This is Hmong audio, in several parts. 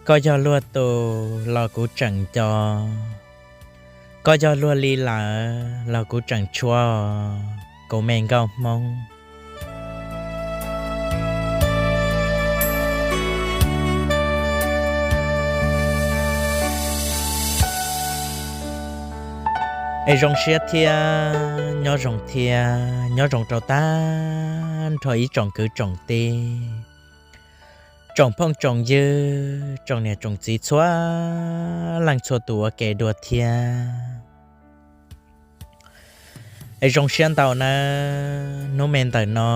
Koj yog luag tus los kuv tseem nco, koj yog luag li lawm los kuv tseem tshua, kuv me nkauj Hmoob. Es zoo siab thiab nyob zoo thiab nyob zoo rau tag nrho ib tsoom kwv tsoom tij, tsoom phooj tsoom ywg, tsoom niam tsoom txiv txhua leej txhua tus ua ke dua thiab. Es zoo siab ntau nawb, hnub me ntawm no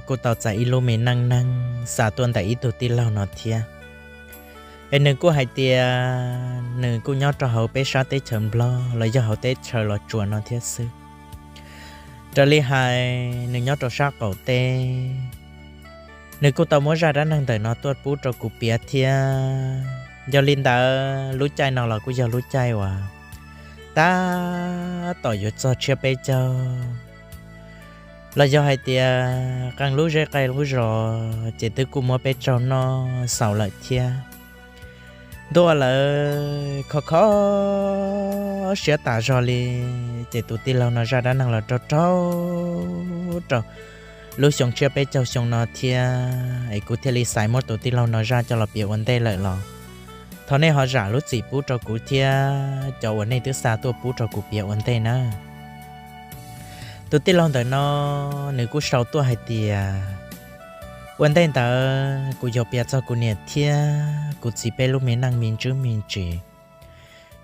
kuj tau txais ib lub me neej neeg xa tuaj ntawm ib tug tij laug no thiab. Es nws kuj hais tias nws kuj nyob rau hauv peb sab teb chaws Nplog los yog hauv teb chaws Los Tsuas no thiab xwb. Raws li hais nws nyob rau sab qaum teb. Nws kuj tau muab zaj dab neeg ntawm no tuaj pub rau kuv piav thiab. Yog li ntawd lub caij no los kuj yog lub caij uas tab tom yuav txog tshiab peb caug, los yog hais tias qee lub zej qee lub zos ces twb kuj muab peb tsaug noj xaus lawm thiab. Ntuj, lawv kho kho siab tas zog li, ces tus tij laug no zaj dab neeg los raug raug rau lub xyoo tshiab peb caug xyoo no thiab. Es kuv thiaj li xaiv muab tus tij laug no zaj coj los piav ua ntej lawm los thov nej ho zam lub txim pub rau kuv thiab cov uas nej twb xa tuaj pub rau kuv piav ua ntej nawb. Tus tij laug ntawm no nws kuj sau tuaj hais tias, ua ntej ntawd kuv yuav piav txog kuv niam thiab kuv txiv peb lub me neej me ntsis me ntsis,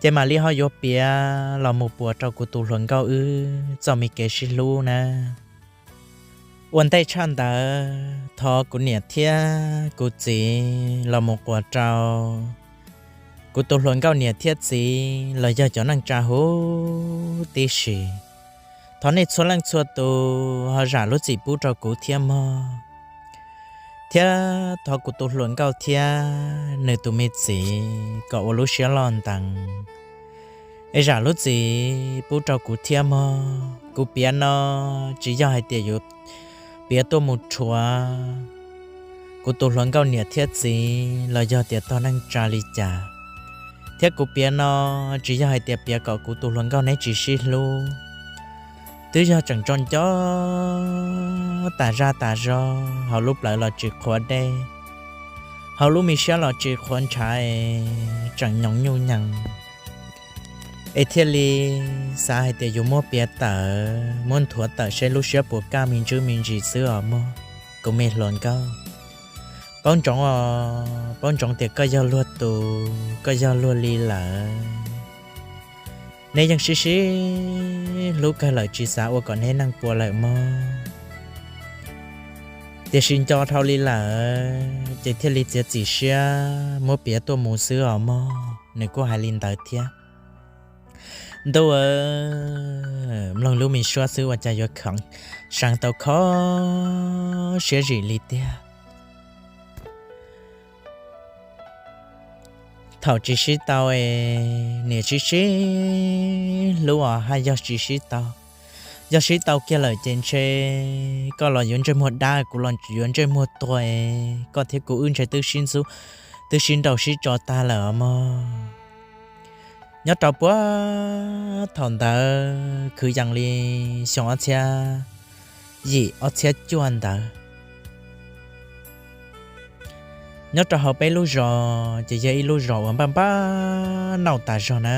ces mam li ho yuav piav los mus puas rau kuv tus hluas nkauj wb txoj me kev sib hlub nawb. Ua ntej tshaj ntawd thov kuv niam thiab kuv txiv los mus quas rau kuv tus hluas nkauj niam thiab txiv los yog cov neej tsa huv tib si. Thov nej txhua leej txhua tus ho zam lub txim pub rau kuv thiab mog, thiab thov kuv tus hluas nkauj thiab nws tus me txiv kom ua lub siab loj ntees, es zam lub txim pub rau kuv thiab mog. Kuv piav no tsis yog hais tias yuav piav tuaj mus rhuav kuv tus hluas nkauj niam thiab txiv los yog tias tog neej tsa li cas, thiab kuv piav no tsis yog hais tias piav kom kuv tus hluas nkauj neb tsis sib hlub. Twb yog tseem tso nco tas zaj tas zog, hauv lub plawv los tsis qhuav dej, hauv lub me siab los tsis qhuav ntshav, tseem nyoos nyuj nyees, es thiaj li xav hais tias yuav muab piav tawm, muab nthuav tawm seb lub siab puas kaj me ntsis me ntsis xwb os mog, kuv me hluas nkauj. Paub ntsoov os, paub ntsoov tias koj yog luag tus, koj yog luag li lawm. Neb yeej sib sib hlub kawg lawm tsis xav ua kom neb neej puas lawm mog. Tiam sis nco dhau li lawm ces thiaj li txiav txim siab muab piav tuaj mus xwb os mog. Nws kuj hais li ntawd thiab. Ntuj, mloog lub me suab xwb ua cas yuav kheev seev tau kho siab zim li tiag. Thaum tsis sib tau es niam sib sib hlub os haj yog tsis sib tau. Yog sib tau kiag lawm ces ntshe koj los yuav ntsej muag dab, kuv los yuav ntsej muag tuag es koj thiab kuv wb ntshe twb sib ntxub, twb sib nraus sib tso tag lawm os mog. Nyob rau puag thaum ntawd kwv yees li xyoo ob txhiab yim ob txhiab cuaj ntawd, nyob rau hauv peb lub zos ces yog ib lub zos uas npaj npaj nauj tas zog na.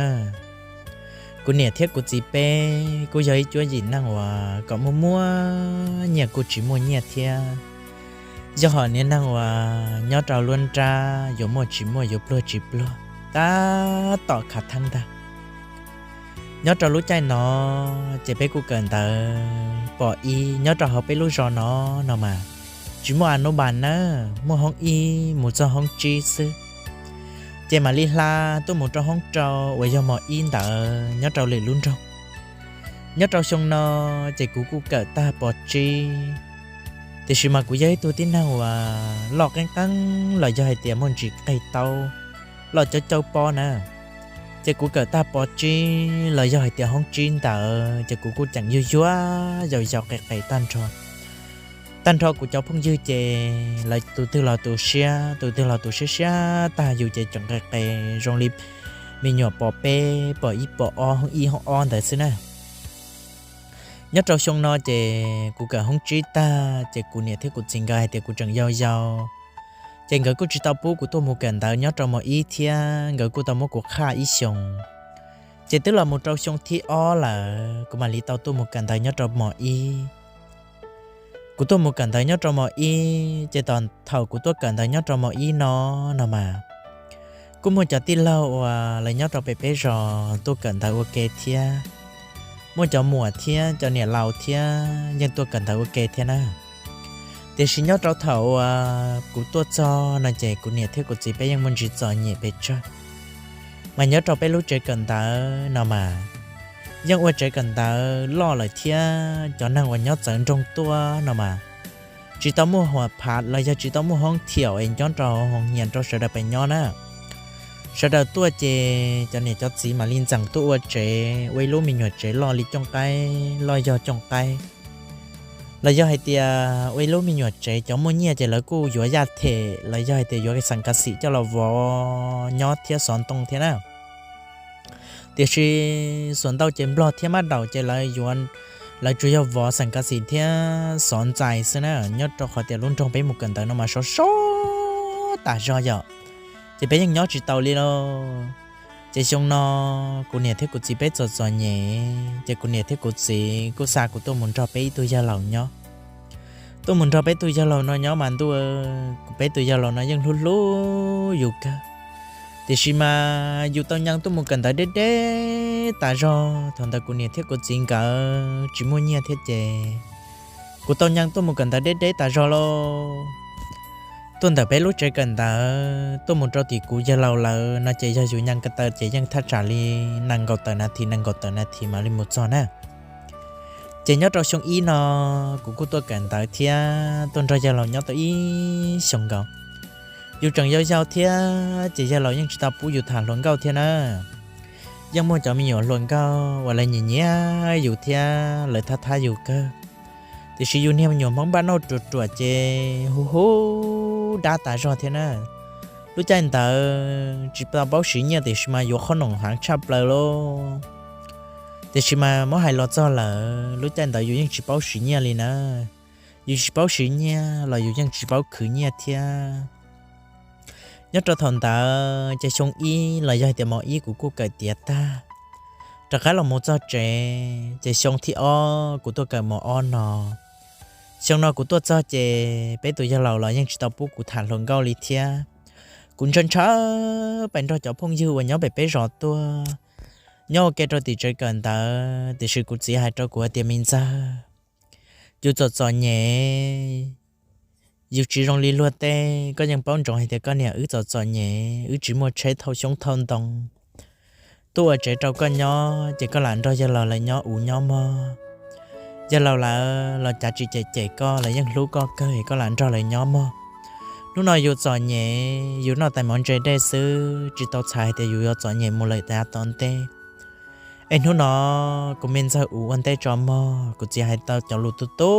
Kuv niam thiab kuv txiv peb kuj yog ib cuab yim neeg uas kom muaj muaj nyiaj kuj tsis muaj nyiaj thiab. Yog hom niag neeg uas nyob rau lub nrab yuav muaj tsis muaj yuav pluag tsis pluag tab tom khav theeb ntag. Nyob rau lub caij no ces peb kuj kawm ntawv pos ib nyob rau hauv peb lub zos no no mas tsis muaj anub npas nawb, muaj hoob ib mus txog hoob tsib xwb. Ces mam li hla tuaj mus rau hoob rau uas yog mos ib ntawd nyob rau lwm lub nroog. Nyob rau xyoo no ces kuv kuj kawm tag pos tsib, tiam sis mas kuv yog ib tug tib neeg uas loj qeeb qeeb los yog hais tias muaj ntsis qig tau loj coob coob pob na. Ces kuv kawm tag pos tsib los yog hais tias hoob tsib ntawd ces kuv kuj tseem yuag yuag yau yau qis qis tag nrho. Tag nrho kuv cov phooj ywg ces lawv tus twg los tu siab, tus twg los tu siab siab tag, yus ces tseem qe qe zoo li me nyuam pos peb pos ib pos ob hoob ib hoob ob ntawd xwb na. Nyob rau xyoo no ces kuv kawm hoob tsib tag ces kuv niam thiab kuv txiv nkawd hais tias kuv tseem yau yau, ces nkawd kuj tsis tau pub kuv tuaj mus kawm ntawv nyob rau mos ib thiab, nkawd kuj tau muab kuv qhaj ib xyoos. Ces twb los mus rau xyoo thib ob lawm kuv mam li tau tuaj mus kawm ntawv nyob rau mos ib. Kuv tuaj mus kawm ntawv nyob rau mos ib ces thaum kuv tuaj kawm ntawv nyob rau mos ib no, no mas kuj muaj cov tij laug uas lawv nyob rau pem peb zos tuaj kawm ntawv ua ke thiab. Muaj cov muam thiab cov niam laus thiab yeej tuaj kawm ntawv ua ke thiab na. Tiam sis nyob rau thaum uas kuv tuaj txog no ces kuv niam thiab kuv txiv peb yeej muaj ntsis txom nyem pes tsawg. Mas nyob rau peb lub tsev kawm ntawv no mas yeej ua tsev kawm ntawv loj lawm thiab cov neeg uas nyob txawv nroog tuaj no mas tsis tau muaj huam phav los yog tsis tau muaj hoob thiaum es nyob rau hoo nyias rau sawv daws pes nyob na. Sawv daws tuaj ces cov niam cov txiv mam li ntxeem tuaj ua tsev, ua ib lub me nyuam tsev loj li cooj qaib loj yog cooj qaib, los yog hais tias ua ib lub me nyuam tsev cov muaj nyiaj ces lawv kuj yuav yaj them los yog hais tias yuav xeem kav xim coj los vov nyob thiab xov ntoo thiab na. Tiam sis xuas ntau ces nplog thiab mab daum ces lawv yuav, lawv tsuas yog vov xeem kav xim thiab xov ntxais xwb na, nyob rau qhov tias lub nroog peb mus kawm ntawv no mas sov sov tas zog yom, ces peb yeej nyob tsis tau li lauj. Ces xyoo no kuv niam thiab kuv txiv peb txom txom nyem ces kuv niam thiab kuv txiv kuj xa kuv tuaj mus nrog peb ib tug yawg laus nyob. Tuaj mus nrog peb tug yawg laus no nyob mas ntuj, kuv peb tug yawg laus no yeej hlub hlub yus kawg. Tiam sis mas yus tau nyees tuaj mus kawm ntawv deb deb tas zog, thaum ntawd kuv niam thiab kuv txiv nkawd tsis muaj nyiaj thiab ces kuv tau nyees tuaj mus kawm ntawv deb deb tas zog lauj. Tuaj ntawm peb lub tsev kawm ntawv tuaj mus rau tim kuv yawg laus lawv no ces yog yus nyees ko taw ces yeej thaj tsam li nees nkaum tawm nas this, nees nkaum tawm nas this mam li mus txog na. Ces nyob rau xyoo ib no kuv kuj tuaj kawm ntawv thiab tuaj nrog yawg laus nyob tau ib xyoos nkaus. Yus tseem yau yau thiab ces yawg laus yeej tsis tau pub yus tham hluas nkauj thiab na. Yeej muaj cov me nyuam hluas nkauj uas lawv nyiam nyiam yus thiab lawv thab thab yus kawg. Tiam sis yus niag me nyuam Hmoob npaj nauj ruam ruam ces hu hu dab tas zog thiab na. Lub caij ntawd tsis tau paub siv nyiaj tiam sis mas yuav qhob noom heev tshaj plaws lauj. Tiam sis mas muab hais los txog lawm lub caij ntawd yus yeej tsis paub siv nyiaj li na. Yus tsis paub siv nyiaj los yus yeej tsis paub khwv nyiaj thiab. Nyob rau thaum ntawd ces xyoo ib los yog hais tias mos ib kuv kuj kawm tiav tag, rov qab los mus txog tsev ces xyoo thib ob kuv tuaj kawm mos ob no. Xyoo no kuv tuaj txog ces peb tus yawg laus los yeej tsis tau pub kuv tham hluas nkauj li thiab. Kuv ntshaw ntshaw pais nrog cov phooj ywg uas nyob pem peb zos tuaj, nyob ua ke rau tim tsev kawm ntawv tiam sis kuv txiv hais rau kuv hais tias me ntxawg, yus txom txom nyem, yus tsis zoo li luag tej, koj yeej paub ntsoov hais tias koj niam wb txom txom nyem, wb tsis muaj tsheb thauj xyoob thauj ntoo. Tuaj ua tsev rau koj nyob ces koj lam nrog yawg laus lawv nyob ua nyob mog. Yawg laus lawv los cav tsis cem cem koj, lawv yeej hlub koj kawg es koj lam nrog lawv nyob mog. Hnub no yus txom nyem, yus noj tais mov ntse dej xwb tsis tau txhais hais tias yus yuav txom nyem mus lawm yav tom ntej. Es hnub no kuv me ntxawg ua ntej tso mog, kuv txiv hais tau cov lus tu tu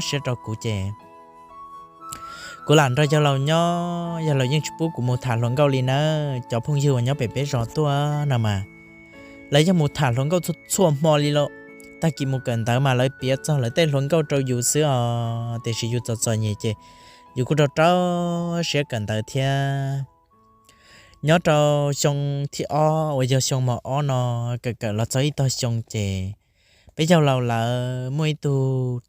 siab rau kuv ces kuv lam nrog yawg laus nyob, yawg laus yeej tsis pub kuv mus tham hluas nkauj li nawb. Cov phooj ywg uas nyob pem peb zos tuaj no mas lawv yeej mus tham hluas nkauj txhua hmo li lauj. Tag kis mus kawm ntawv mas lawv piav txog lawv tej hluas nkauj rau yus xwb os, tiam sis yus txom txom nyem ces yus kuj rau rau siab kawm ntawv thiab. Nyob rau xyoo thib ob uas yog xyoo mos ob no, kawm kawm los txog ib tog xyoo ces peb yawg laus lawv muaj ib tug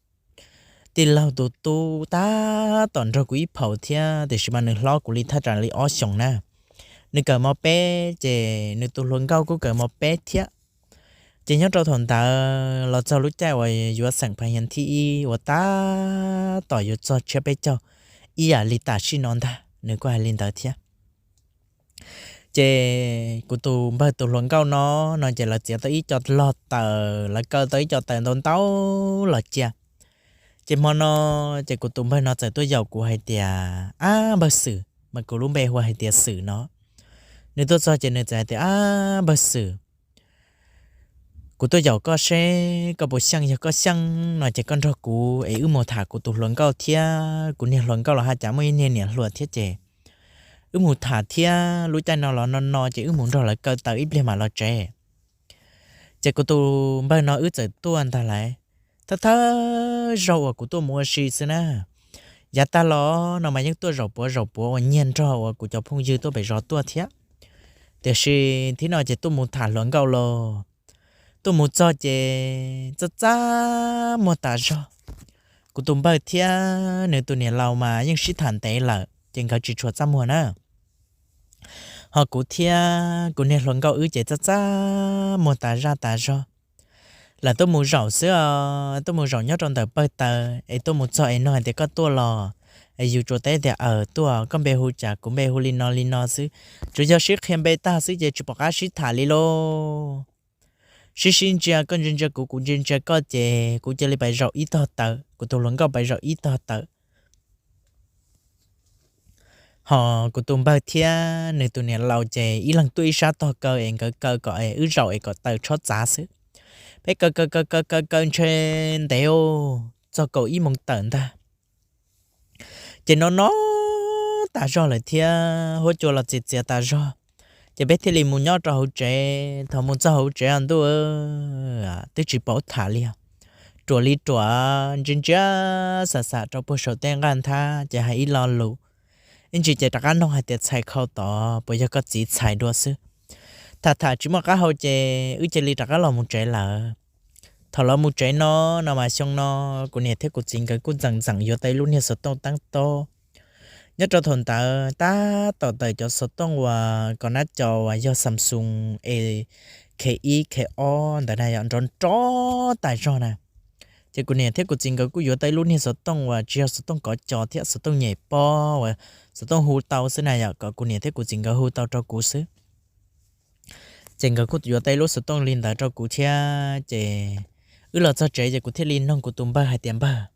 tij laug tus tub tab tom nrog kuv ib phaum thiab, tiam sis mas nws hlob kuv li thaj tsam li ob xyoos na. Nws kawm mos peb ces nws tus hluas nkauj kuj kawm mos peb thiab. Ces nyob rau thaum ntawd los txog lub caij uas yuav xeem phav hiav thib ib uas tab tom yuav txog tshiab peb caug ib yam li tam sim no ntag, nws kuj hais li ntawd thiab. Ces kuv tus npawg tus hluas nkauj no, no ces lawv txiav tau ib co log taws, lawv kaw tau ib co taws ntau ntau los cia. Ces hmo no ces kuv tus npawg no txawm tuaj yaum kuv hais tias, ab npawg Xwm, mas kuv lub npe hu hais tias Xwm no. Nws tuaj txog ces nws txawm hais tias, ab npawg Xwm, Kuv tuaj yaum koj seb koj puas xyeej, yog koj xyeej no ces koj nrog kuv es wb mus tham kuv tus hluas nkauj thiab. Kuv niag hluas nkauj los haj cas muaj ib niag niam hluas thiab ces wb mus tham thiab. Lub caij no los no no ces wb mus nrog lawv kaw taws ib pliag mam los tsev. Ces kuv tus npawg no wb txawm tuaj ntag lauj. Thawj thawj zaug uas kuv tuaj mus ua si xwb na, yav tag los no mas yeej tuaj zaum puav zaum puav uas nyiag nrog uas kuv cov phooj ywg tuaj pem zos tuaj thiab. Tiam sis thib no ces tuaj mus tham hluas nkauj los, tuaj mus txog ces txaj txaj muag tas zog. Kuv tus npawg thiab nws tus niam laus mas yeej sib tham ntev lawm ces nkawd tsis tshua txaj muag na. Ho kuv thiab kuv niag hluas nkauj wb ces txaj txaj muag tas zaj tas zog. Lawv tuaj mus zaum xwb os, tuaj mus zaum nyob rau ntawm pawg taws es tuaj mus txog es nug hais tias koj tuaj los, es yus tsuas teb tias aws tuaj, koj npe hu cas, kuv npe hu li no li no xwb. Tsuas yog sib qhia npe tag xwb ces tsis pom qab sib tham li lauj. Sib sib ntsia, koj ntsia ntsia kuv, kuv ntsia ntsia koj ces kuv cia li pais zaum ib tog taws, kuv tus hluas nkauj pais zaum ib tog taws. Ho kuv tus npawg thiab nws tus niam laus ces ib leeg tuaj ib sab tog kaw es nkawd kaw kom es wb zaum es kom taws tshob txav xwb. Peb kaw kaw kaw kaw kaw kaw ntshe ntev txog kaum ib moos tawm ntag. Ces no no tas zog lawm thiab huab cua los txias txias tas zog, ces peb thiaj li mus nyob rau hauv tsev. Thaum mus txog hauv tsev os ntuj, twb tsis paub tham li os. Ruam li ruam, ntsia ntsia xav xav rau puag saum tej nqaj nthab ces hais ib lo lus, ib ntsis ces rov qab noog hais tias txhais khau tod puas yog koj txiv txhais dua xwb. Tham tham tsis muaj qab hau ces wb cia li rov qab los mus tsev lawm. Thaum los mus tsev no, no mas xyoo no kuv niam thiab kuv txiv nkawd kuj ntxeem ntxeem yuav tau ib lub niag xov tooj tab tob. Nyob rau thaum ntawd tab tom tawm cov xov tooj uas kom nab co uas yog Samsung e khe ib khe ob ntawd na yom, nrov nrov tas zog na. Ces kuv niam thiab kuv txiv nkawd kuj yuav tau ib lub niag xov tooj uas tsis yog xov tooj kov co thiab, xov tooj nyem pob uas xov tooj hu tau xwb na yom, kom kuv niam thiab kuv txiv nkawd hu tau rau kuv xwb. Ces nkawd kuj yuav tau ib lub xov tooj li ntawd rau kuv thiab. Ces wb los txog tsev ces kuv thiaj li noog kuv tus npawg hais tias npawg,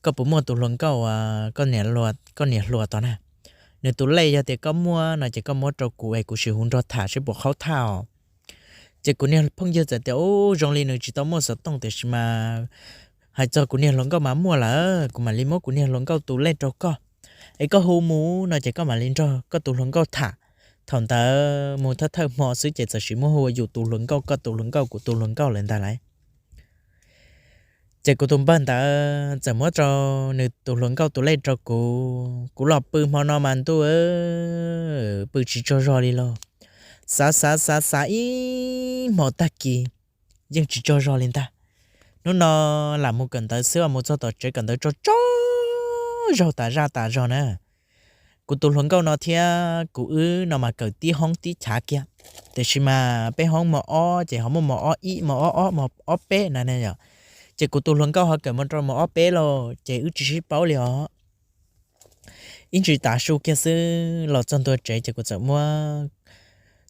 koj puas muaj tus hluas nkauj uas koj niam hluas tod na? Nws tus lej yog tias koj muaj no ces koj muab rau kuv es kuv sim hu nrog tham seb puas qhaub thaj os. Ces kuv niag phooj ywg txawm tias ub, zoo li nws tsis tau muaj xov tooj tiam sis mas hais txog kuv niag hluas nkauj mas muaj lawm, kuv mam li muab kuv niag hluas nkauj tus lej rau koj, es koj hu mus no ces koj mam li nrog koj tus hluas nkauj tham. Thaum ntawd mus thawj thawj hmo xwb ces txawm sim muab hu yus tus hluas nkauj, koj tus hluas nkauj, kuv tus hluas nkauj lawm ntag lauj. Ces kuv tus npawg ntawd txawm muab rau nws tus hluas nkauj tus lej rau kuv. Kuv los pw hmo no mas ntuj, pw tsis tsaug zog li lauj. Xav xav xav xav ib hmo tag kis yeej tsis tsaug zog li ntag. Hnub no lam mus kawm ntawv xwb, mus txog tom tsev kawm ntawv tsaug tsaug zog tas zaj tas zog na. Kuv tus hluas nkauj no thiab kuv wb no mas kawm tib hoob tib chav kiag, tiam sis mas peb hoob mos ob ces ho muaj mos ob ib, mos ob ob, mos ob peb na yom. Ces kuv tus hluas nkauj ho kawm mus rau mos ob peb lauj ces wb tsis sib paub li os. Ib ntsis tav su kiag xwb los txog ntua tsev ces kuv txawm muab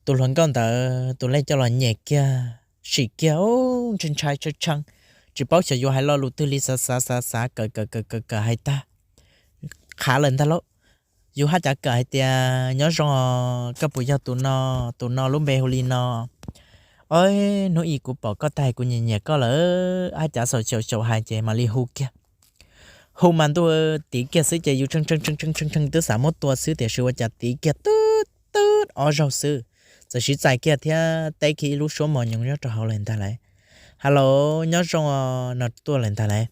tus hluas nkauj ntawd tus lej coj los nyem kiag, sim kiag, ntshai ntshai tshee tshee, tsis paub xyov yuav hais lo lus twg li, xav xav xav xav kawm kawm kawm kawm kawm hais tag, qhav lawm ntag lauj. Yus haj cav kawm hais tias nyob zoo os, koj puas yog tus no, tus no lub npe hu li no. Oj, hnub ib kuv pom koj tag kuv nyiam nyiam koj lawm, haj cav xaum xyaum xyaum hais ces mam li hu kiag. Hu mas ntuj, tiv kiag xwb ces yus tshee tshee tshee tshee twb xav muab tua xwb tiam sis ua cas tiv kiag twb twb ob zaug xwb, txawm sib txais kiag thiab teb kiag ib lub suab mos nyoos nyob rau hauv lawm ntag lauj. Hello, nyob zoo os no tuaj lawm ntag lauj.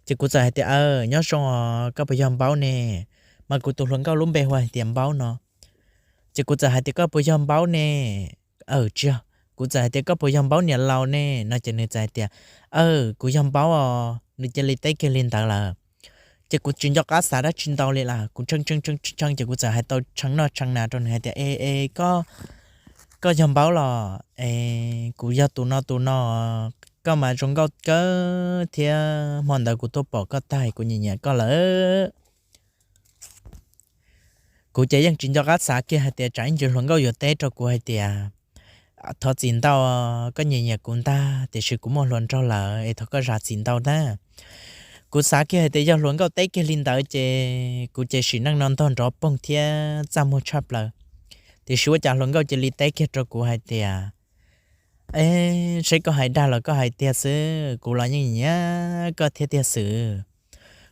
Ces kuv txawm hais tias aw, nyob zoo os, koj puas yog Npaub ne? Mas kuv tus hluas nkauj lub npe hu hais tias Npaub no. Ces kuv txawm hais tias koj puas yog Npaub ne? Aw, tsis yog. Kuv txawm hais tias koj puas yog Npaub niam laus ne no ces nws txawm hais tias aw, kuv yog Npaub os. Nws cia li teb kiag li ntawd lawm. Ces kuv tsis nco qab xav dab tsi ntau li lawm, kuv tshee tshee tshee tshee ces kuv txawm hais tau tshee noj tshee na rau nws hais tias e e, koj yog Npaub los? E, kuv yog tus no tus no, koj mas zoo nkauj kawg thiab, hmo ntawd kuv tuaj pom koj tag kuv nyiam nyiam koj lawm. Kuv ces yeej tsis nco qab xav kiag hais tias tsam ib ntsis hluas nkauj yuav teb rau kuv hais tias thov txim ntau, koj nyiam nyiam kuv ntag tiam sis kuv muaj hluas nraug lawm es thov koj zam txim ntau na. Kuv xav kiag hais tias yog hluas nkauj teb kiag li ntawd ces kuv ces sim neej no ntog nrov poog thiab txaj muag tshaj plaws. Tiam sis ua cas hluas nkauj cia li teb kiag rau kuv hais tias E, saib koj hais dag los koj hais tiag xwb, kuv los yeej nyiam koj thiab tiag xwb.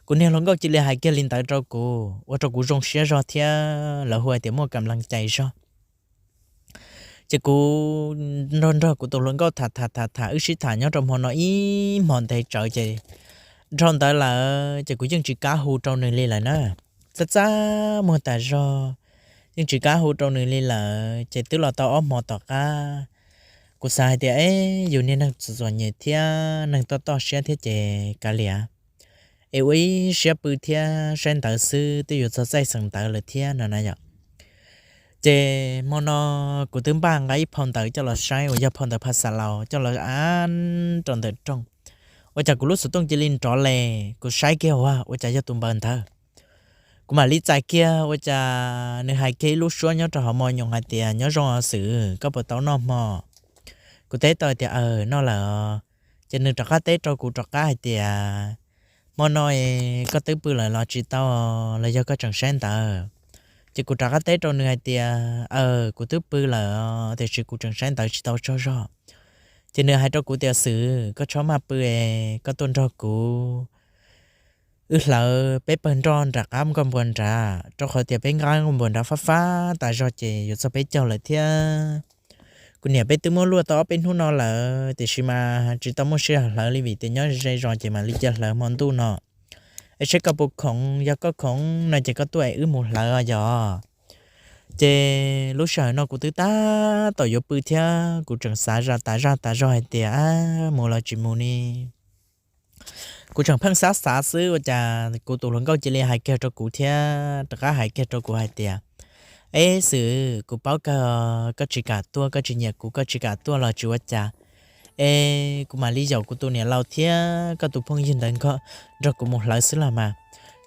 Kuv niag hluas nkauj cia li hais kiag li ntawd rau kuv, ua rau kuv zoo siab zog thiab lawv hu hais tias muaj kam laj cai zog. Ces kuv nrog nrog kuv tus hluas nkauj tham tham tham tham, wb sib tham nyob rau hmo no ib hmo ntev tsawv ces dhau ntawd lawm ces kuv yeej tsis kam hu rau nws li lawm na. Txaj txaj muag tas zog, yeej tsis kam hu rau nws li lawm ces twb los tau ob hmo tom qab, kuv xav hais tias, e, yus niag neeg txom txom nyem thiab neeg toj toj siab thiab ces kav liam, es ua ib siab pw thiab saib ntawv xwb twb yuav txog txaij xeem ntawv lawm thiab no na yom. Ces hmo no kuv twb npaj nqa ib phau ntawv coj los saib uas yog phau ntawv pha xav laus coj los a rau ntawm rooj. Ua cas kuv lub xov tooj cia li nrov les, kuv saib kiag ua, ua cas yog tus npawb ntawd. Kuv mam li txais kiag ua cas nws hais kiag ib lub suab nyob rau hauv mo nyoos hais tias, nyob zoo xwb, koj puas tau noj hmo? Kuv teb tau tias, aws, noj lawm. Ces nws rov qab teb rau kuv rov qab hais tias, hmo no koj twb pw lawm los tsis tau, los yog koj tseem saib ntawv? Ces kuv rov qab teb rau nws hais tias, aws, kuv twb pw lawm tiam sis kuv tseem saib ntawv tsis tau tsaug zog. Ces nws hais rau kuv tias, xwb, koj txhob maj pw es koj tuaj nrog kuv wb hlawv peb pawg nroj nram qab nkauj npua nrad, rau qhov tias peb nqab nkauj npua nrad fab fab tas zog ces yuav txog peb caug lawm thiab. Kuv niam peb twb muab luaj tau ob peb hnub no lawm tiam sis mas tsis tau muaj sij hawm hlawv li vim tias nyob ze zos ces mam li cia hlawv hmo ntuj no. Es saib koj puas khoom, yog koj khoom no ces koj tuaj es wb mus hlawv yog. Ces lub sij hawm no kuv twb tab tom yuav pw thiab kuv tseem xav zaj tas zaj tas zog hais tias, mus los tsis mus ni. Kuv tseem pheej xav xav xwb ua cas kuv tus hluas nkauj cia li hais kiag rau kuv thiab rov qab hais kiag rau kuv hais tias, eb xwb, kuv paub kawg, koj tsis kam tuaj, koj tsis nyiam kuv, koj tsis kam tuaj los tsis ua cas. Es kuv mam li yaum kuv tus niam laus thiab koj tus phooj ywg ntawd nrog kuv mus hlawv xwb los mas.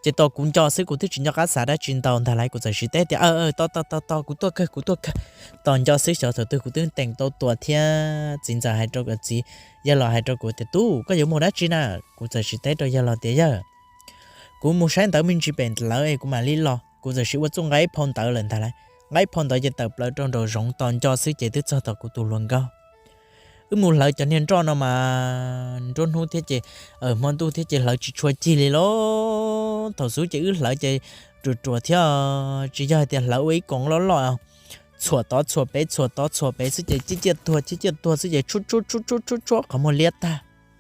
Ces tos kuv nco xwb, kuv twb tsis nco qab xav dab tsi ntau ntag lauj, kuv txawm siv teb tias, aws, tos tos tos tos, kuv tuaj kawg, kuv tuaj kawg. Tos nco xwb xyov thaum twg kuv twb teem tau tuaj thiab txiv ntxawm hais rau kuv, txiv, yawg los hais rau kuv tias, tub, koj yuav mus dab tsi na? Kuv txawm siv teb rau yawg los tias, yawg, kuv mus saib ntawv me ntsis pem lawv es kuv mam li los. Kuv txawm siv ua txuj nqa ib phau ntawv lawm ntag lauj, nqa ib phau ntawv ces tawm plaws rau nraum zoov, tos nco xwb ces twb txog tom kuv tus hluas nkauj. Wb mus hlawv cov niag nroj no mas nruab hnub thiab ces, hmo ntuj thiab ces hlawv tsis tshua cig li lauj. Thaum xub ces wb hlawv ces ruam ruam thiab, tsis yog hais tias hlawv ua ib koom loj loj, txhuam tod txhuam pem txhuam tod txhuam pem xwb ces ciaj ciaj tuag ciaj ciaj tuag xwb ces tshuab tshuab tshuab tshuab tshuab qhov muag liab tag,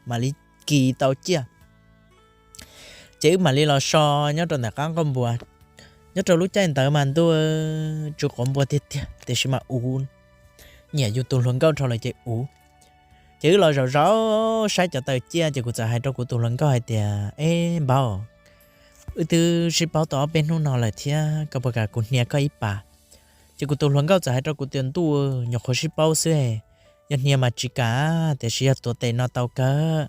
mam li kis tau ciaj. Ces wb mam li los so nyob rau ntawm qab nqauj npua. Nyob rau lub caij ntawd mas ntuj, tsw quav npua tiag tiag tiam sis mas uv, nyiam yus tus hluas nkauj dhau lawm ces uv. Ces wb los zaum zaum saib cov taw ciaj ces kuv txawm hais rau kuv tus hluas nkauj hais tias, eb npawg, wb twb sib paub tau ob peb hnub no lawm thiab, koj puas kam kuv hnia koj ib pas? Ces kuv tus hluas nkauj txawm hais rau kuv tias, ntuj, nyuam qhuav sib paub xwb, yog hnia mas tsis kam, tiam sis yog tuav tes no tau kawg.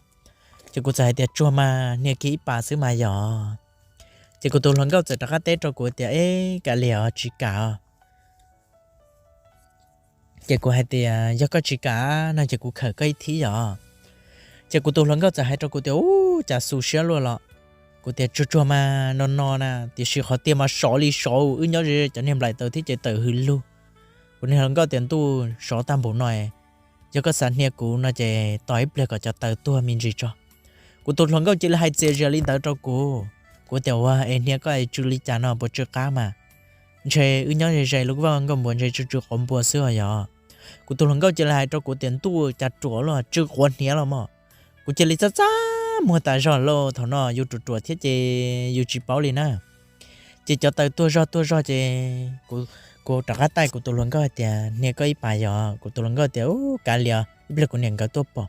Ces kuv txawm hais tias, tsuag mas, hnia kiag ib pas xwb mas yog. Ces kuv tus hluas nkauj txawm rov qab teb rau kuv tias, eb, kav liam os, tsis kam os. Ces kuv hais tias, yog koj tsis kam no ces kuv khawm koj ib thib yog. Ces kuv tus hluas nkauj txawm hais rau kuv tias, ub, cas xu siab luaj los. Kuv tias, tsuag tsuag mas, no no na, tiam sis qhov tiag mas sov li sov, wb nyob ze cov niag nplaim taws thiab ces tawm hws lug. Kuv niag hluas nkauj tias, ntuj, sov tag npaum no, yog koj xav hnia kuv no ces tos ib pliag kom cov taws tuag me ntsis tso. Kuv tus hluas nkauj cia li hais txias zias li ntawd rau kuv. Kuv tias, ua es hnia koj es tsw li cas no, puas tsw qab mas? Ntshe wb nyob ze ze lub vaj nkauj npua ntshe tsw tsw quav npua xwb os yog. Kuv tus hluas nkauj cia li hais rau kuv tias, ntuj, cas ruam los tsw quav hniav los mog. Kuv cia li txaj txaj muag tas zog lauj, thaum no yus ruam ruam thiab ces yus tsis paub li na. Ces cov taws tuag zog tuag zog ces kuv rov qab taij kuv tus hluas nkauj hais tias, hnia koj ib pas yog. Kuv tus hluas nkauj tias, ub, kav liam, ib pliag kuv niam nkawd tuaj pom.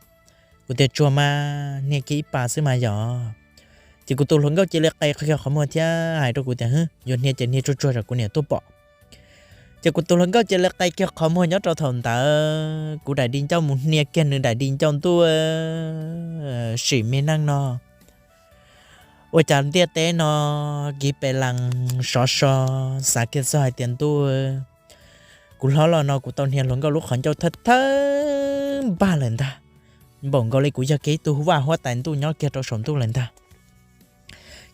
Kuv tias, tsuag mas, hnia kiag ib pas xwb mas yog. Ces kuv tus hluas nkauj cia li qe kiag qhov muag thiab hais rau kuv tias, hwb, yuav hnia ces hnia tsuag tsuag tsam kuv niam tuaj pom. Ces kuv tus hluas nkauj cia li qe kiag qhov muag nyob rau thaum ntawd, kuv daim di ncauj mus hnia kiag nws daim di ncauj, ntuj, sim me neej no ua cas ntiaj teb no kiv pes lees sov so, xav kiag txog hais tias, ntuj, kuv hlob los no kuv tau hnia hluas nkauj lub qhov ncauj thawj thawj npag lawm ntag, npaum nkaus li kuv yog kiag ib tug vaj huab tais ntuj nyob kiag rau saum ntuj lawm ntag.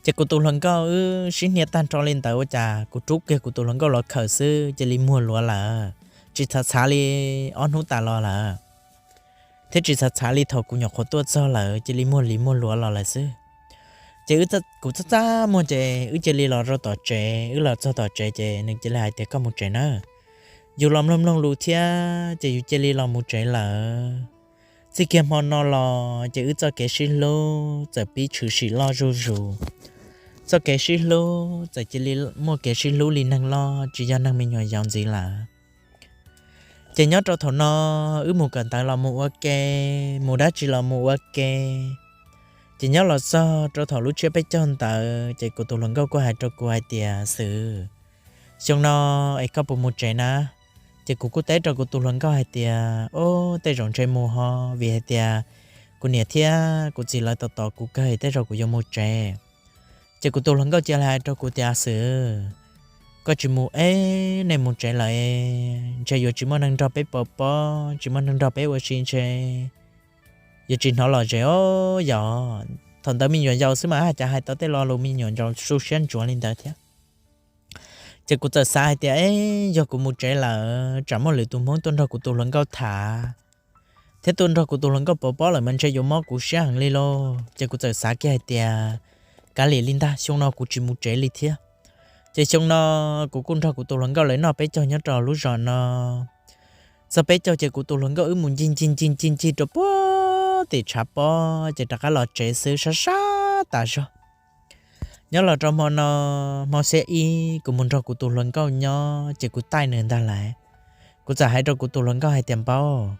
Ces kuv tus hluas nkauj wb sib hnia tag nrho li ntawd ua cas kuv rub kiag kuv tus hluas nkauj los khawm xwb cia li muag luav lawm, tsis txhav txhav li ob hnub tas los lawm. thiab tsis txhav txhav li thaum kuv nyuam qhuav tuaj txog lawm cia li muag lis muag luav los lawm xwb. Ces kuv txaj txaj muag ces wb cia li los rau tom tsev. Wb los txog tom tsev ces nws cia li hais tias koj mus tsev na. Yus los mloog mloog lus thiab ces yus cia li los mus tsev lawm. Txij kiag hmo no los ces wb txoj kev sib hlub txawm pib tshwm sim loj zuj zus. Txoj kev sib hlub txawm cia li muaj kev sib hlub li neeg loj tsis yog neeg me nyuam yaus ntxiv lawm. Ces nyob rau thaum no wb mus kawm ntawv los mus ua ke, mus dab tsi los mus ua ke. Ces nyob los txog rau thaum lub tsiab peb caug ntawd ces kuv tus hluas nkauj kuj hais rau kuv hais tias, Xwm, xyoo no es koj puas mus tsev na? Ces kuv kuj teb rau kuv tus hluas nkauj hais tias, Ob, tej zaum ntshe mus ho, vim hais tias kuv niam thiab kuv txiv lawv tos tos kuv kawg, tej zaum kuv yuav mus tsev. Ces kuv tus hluas nkauj cia li hais rau kuv tias, Xwm, koj tsis mus es nej mus tsev lawm ntshe yuav tsis muaj neeg nrog peb pov pob, tsis muaj neeg nrog peb ua si ntshe yuav tsis hnov lom zem os yog. Thaum ntawd me nyuam yaus xwb mas cas hais tau tej lo lus me nyuam yaus su siab ntsuav li ntawd thiab. Ces kuv txawm xav hais tias, E, yog kuv mus tsev lawm tsam muaj lwm tus Hmoob tuaj nrog kuv tus hluas nkauj tham thiab tuaj nrog kuv tus hluas nkauj pov pob lawm mas ntshe yuav mob kuv siab heev li lauj. Ces kuv txawm xav kiag hais tias, Kav liam li ntag, xyoo no kuv tsis mus tsev li thiab. Ces xyoo no kuv kuj nrog kuv tus hluas nkauj lawv noj peb caug nyob rau lub zos no. Txog peb caug ces kuv tus hluas nkauj wb mus ncig ncig ncig ncig ncig rau puag tim tshav pob ces rov qab los tsev xwb, sab sab tas zog. Nyob los rau hmo no, hmo xiab ib kuv mus nrog kuv tus hluas nkauj nyob ces kuv taij nws ntag lais. Kuv txawm hais rau kuv tus hluas nkauj hais tias, Npaub,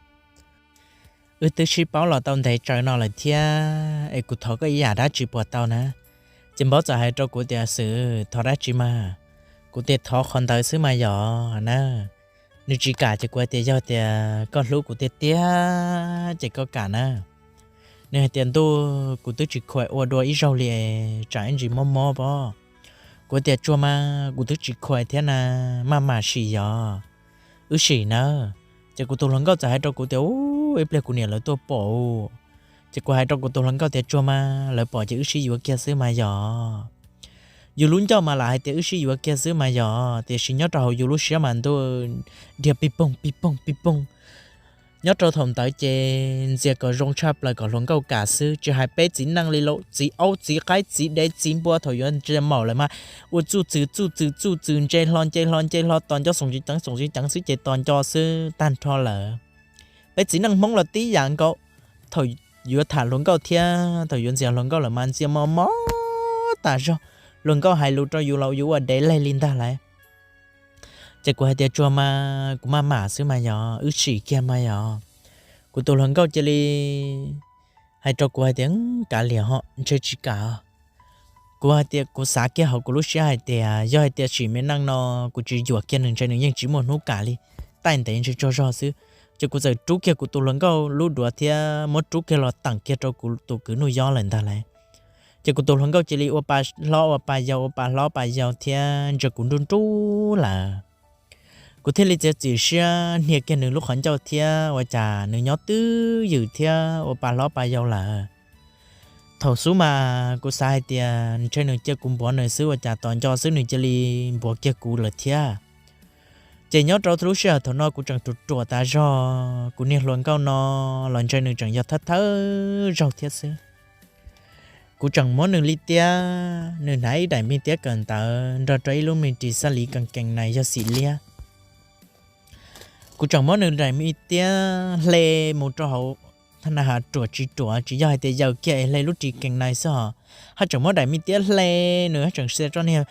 wb twb sib paub los tau ntev tsawv no lawm thiab es kuv thov koj ib yam dab tsi puas tau na? Ces Npaub txawm hais rau kuv tias, Xwm, thov dab tsi mas? Kuv tias, Thov qhov ntawd xwb mas yog na. Nws tsis kam ces kuv hais tias, Yog tias koj hlub kuv tiag tiag ces koj kam na. Nws hais tias, Ntuj, kuv twb tsis khuam ua dua ib zaug li, tsam ib ntsis mob mob pob. Kuv tias, Tsuag mas, kuv twb tsis khuam thiab na, maj mam sim yog, wb sim nawb. Ces kuv tus hluas nkauj txawm hais rau kuv tias, Ub, ib pliag kuv niam lawv tuaj pom. Ces kuv hais rau kuv tus hluas nkauj tias, Tsuag mas, lawv pom ces wb sib yuav kiag xwb mas yog. Yus lub ncauj mas lam hais tias wb sib yuav kiag xwb mas yog, tiam sis nyob rau hauv yus lub siab mas ntuj, dhia pij poog pij poog pij poog. Nyob rau thaum ntawd ces ntxias kom zoo tshaj plaws kom hluas nkauj kam xwb, tsis hais peb txiv neej li lauj, txiv aub txiv qaib txiv dev txiv npua thaum yuav ntsia maum lawm mas ua txuj txwm txuj txwm txuj txwm, nce hlo nce hlo nce hlo tos nco xoom tsis ceev xoom tsis ceev xwb ces tos nco xwb tag nrho lawm. Peb txiv neej Hmoob los tib yam nkaus, thaum yuav tham hluas nkauj thiab thaum yuav ntxias hluas nkauj lawm mas ntxias mos mos tas zog, hluas nkauj hais lus rau yus los yus ua dev leg li ntag lais. Ces kuv hais tias, Tsuag mas, kuv maj mam xwb mas yog, wb sim kiag mas yog. Kuv tus hluas nkauj cia li hais rau kuv hais tias, Kav liam ho, ntshe tsis kam. Kuv hais tias, kuv xav kiag hauv kuv lub siab hais tias yog hais tias sim me neej no kuv tsis yuam kiag nws ntshe nws yeej tsis muaj hnub kam li, taij ntev ntshe tsaug zog xwb. Ces kuv txawm rub kiag kuv tus hluas nkauj lub duav thiab muab rub kiag los teem kiag rau kuv tus kwv Nuj Yob lawm ntag lais. Ces kuv tus hluas nkauj cia li ua pa hlob ua pa yau ua pa hlob pa yau thiab ntsia kuv nruj nruj lawm. Kuv thiaj li txiav txim siab hnia kiag nws lub qhov ncauj thiab ua cas nws nyob twj ywm thiab ua pa hlob pa yau lawm. Thaum xub mas kuv xav hais tias ntshe nws cia kuv npuav nws xwb ua cas tos nco xwb nws cia li npuav kiag kuv lawm thiab. Ces nyob rau lub sij hawm thaum no kuv tseem ruam ruam tas zog, kuv niag hluas nkauj no los ntshe nws tseem yog thawj thawj zaug thiab xwb. Kuv tseem muab nws li tiab, nws hnav ib daim me tiab kawm ntawv nrog rau ib lub me ris xab lis kees kees nais yog xim liab. Kuv tseem muab nws daim me tiab hle mus rau hauv, na has ruam tsis ruam tsis yog hais tias yaws kiag es hle lub ris kees nais xwb hos, haj tseem muab daim me tiab hle, nws haj tseem xia txoj niag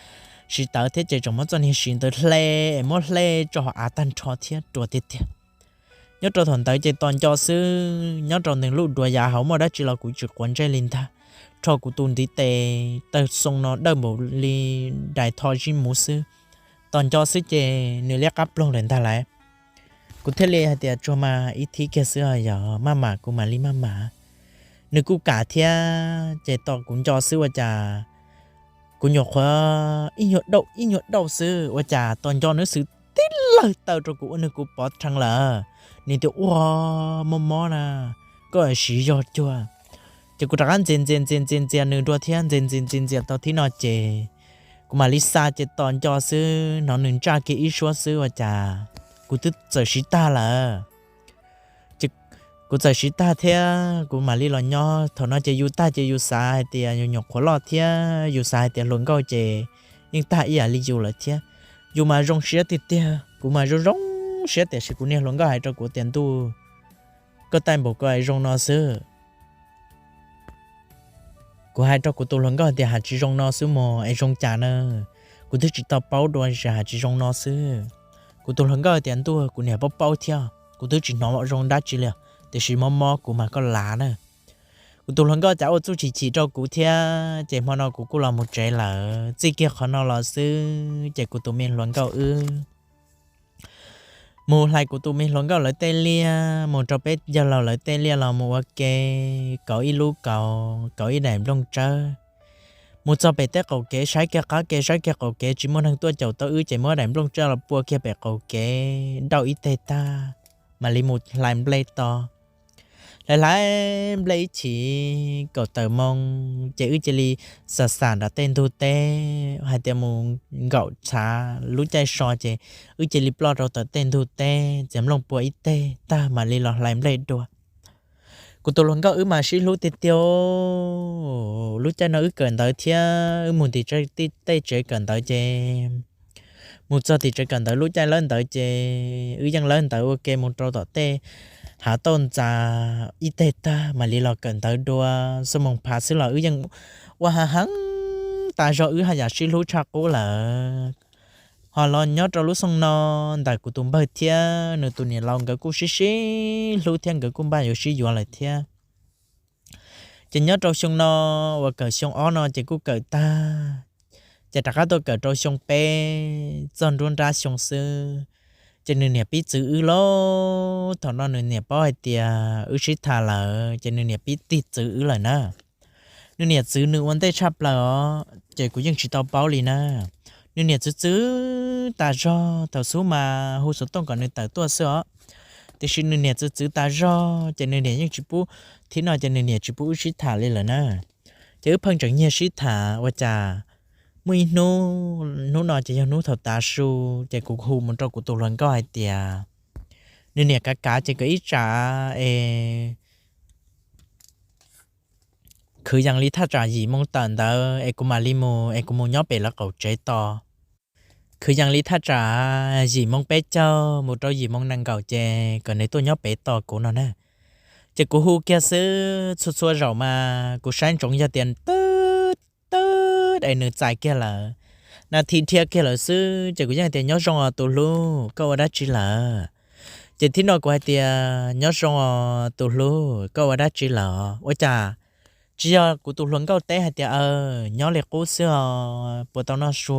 siv tawv thiab ces tseem muab txoj niag siv ntawd hle es muab hle tso hauv av tag nrho thiab ruam tiag tiag. Nyob rau thaum ntawd ces tos nco xwb, nyob rau nws lub duav yav hauv muaj dab tsi los kuv tsis quav ntsej li ntag, rho kuv tus ntiv tes tawg xoo no dawj npaum li dais tho zib muv xwb. Tos nco xwb ces nws liab qab ploog lawm ntag lais. Kuv thiaj li hais tias tsuag mas ib thib kiag xwb os, yog maj mam kuv mam li maj mam. Nws kuj kam thiab ces tos kuv nco xwb ua cas kuv nyuam qhuav ib nyuag dauj ib nyuag dauj xwb ua cas tos nco nws xwb tib lawg taw rau kuv ua nws kuv pov rhees lawm. Nws tias ua mob mob na, koj siv yog cuag. Ces kuv rov qab ntxias ntxias ntxias ntxias ntxias nws dua thiab ntxias ntxias ntxias ntxias tau thib no ces kuv mam li xa ces tos nco xwb hnov nws ntsaj kiag ib suab xwb ua cas kuv twb txawm siv tag lawm. Ces Kuv txawm siv tag thiab kuv mam li los nyob. Thaum no ces yus tag ces yus xav hais tias yus nyuam qhuav loj thiab yus xav hais tias hluas nkauj ces yeej tag ib yam li yus lawm thiab. Yus mas zoo siab tiag tiag, kuv mas zoo zoo siab tiam sis kuv niag hluas nkauj hais rau kuv tias, Ntuj, koj taij npaum ko es zoo no xwb. Kuv hais rau kuv tus hluas nkauj tias, Has tsis zoo no xwb mog, es zoo cas na? Kuv twb tsis tau paub dua, has tsis zoo no xwb. Kuv tus hluas nkauj tias, Ntuj, kuv niam paub paub thiab, kuv twb tsis hnov zoo dab tsi li, tiam sis mob mob kuv mas koj lav na. Kuv tus hluas nkauj cas ua txuj chim chim rau kuv thiab, ces hmo no kuv kuj los mus tsev lawm. Txij kiag qhov no los xwb ces kuv tus me hluas nkauj wb mus hlais kuv tus me hluas nkauj lawv tej liaj, mus rau peb yawg laus lawv tej liaj los mus ua ke, kauv ib lub kauv, kauv ib daim nplooj tsawb. Mus txog pem tej qaum kev, saib kiag qab kev, saib kiag qaum kev, tsis muaj neeg tuaj caum tau wb ces muab daim nplooj tsawb los pua kiag pem qaum kev, dauj ib teg tag, mam li mus hlais nplej to. Hlais hlais nplej ib chim kaum tawm moo, ces wb cia li xam xam nram tej ntug teb hais tias mus nkaum tshav lub caij so ces wb cia li ploj rau tom tej ntug teb, txiav nplooj pua ib teg tag mam li los hlais nplej dua. Kuv tus hluas nkauj wb mas sib hlub tiag tiag. Lub caij no wb kawm ntawv thiab wb mus tim tej tsev kawm ntawv ces mus txog tim tsev kawm ntawv lub caij lawb ntawv ces wb yeej lawb ntawv ua ke mus rau tom tej hav tauj ntxas ib teg tag mam li los kawm ntawv dua. Xuab moos phav xwb los wb yeej ua hav heev tas zog, wb haj yam sib hlub tshaj qub lawm. Ho los nyob rau lub xyoo no, ntawm kuv tus npawg thiab nws tus niam laus nkawd kuj sib sib hlub thiab nkawd kuj npaj yuav sib yuav lawm thiab. Ces nyob rau xyoo no uas kawm xyoo ob no ces kuj kawm tag, ces rov qab tuaj kawm rau xyoo peb txog nruab nrab xyoo xwb, ces nws niam pib txwv wb lawm. Thaum no nws niam paub hais tias wb sib tham lawm ces nws niam pib tig txwv wb lawm na. Nws niam txwv nws ua ntej tshaj plaws os, ces kuv yeej tsis tau paub li na. Nws niam txwv txwv tas zog, thaum xub mas hu xov tooj kom nws tawm tuaj xwb os, tiam sis nws niam txwv txwv tas zog ces nws niam yeej tsis pub, thib no ces nws niam tsis pub wb sib tham li lawm na. Ces wb pheej tseem nyiag sib tham ua cas muaj ib hnub, hnub no ces yog hnub thaum tav su, ces kuv hu mus rau kuv tus hluas nkauj hais tias, nws niam kav kav ces kom ib tsam es khwv yees li thaj tsam yim moo tawm ntawd es kuv mam li mus, es kuv mus nyob pem lawv qaum tsev tos. Khwv yees li thaj tsam yim moo peb caug mus rau yim moo nees nkaum ces kom nws tuaj nyob pem tos kuv no na. Ces kuv hu kiag xwb, txhua txhua zaus mas kuv saib ntsoov yog tias twb twb es nws txais kiag lawm, nas this dhia kiag lawm xwb ces kuv yeej hais tias, Nyob zoo os tus hlub, koj ua dab tsi lawm? Ces thib no kuv hais tias, Nyob zoo os tus hlub, koj ua dab tsi lawm? Ua cas tsis yog kuv tus hluas nkauj teb hais tias, Aw, nyob li qub xwb os, puas tau noj su?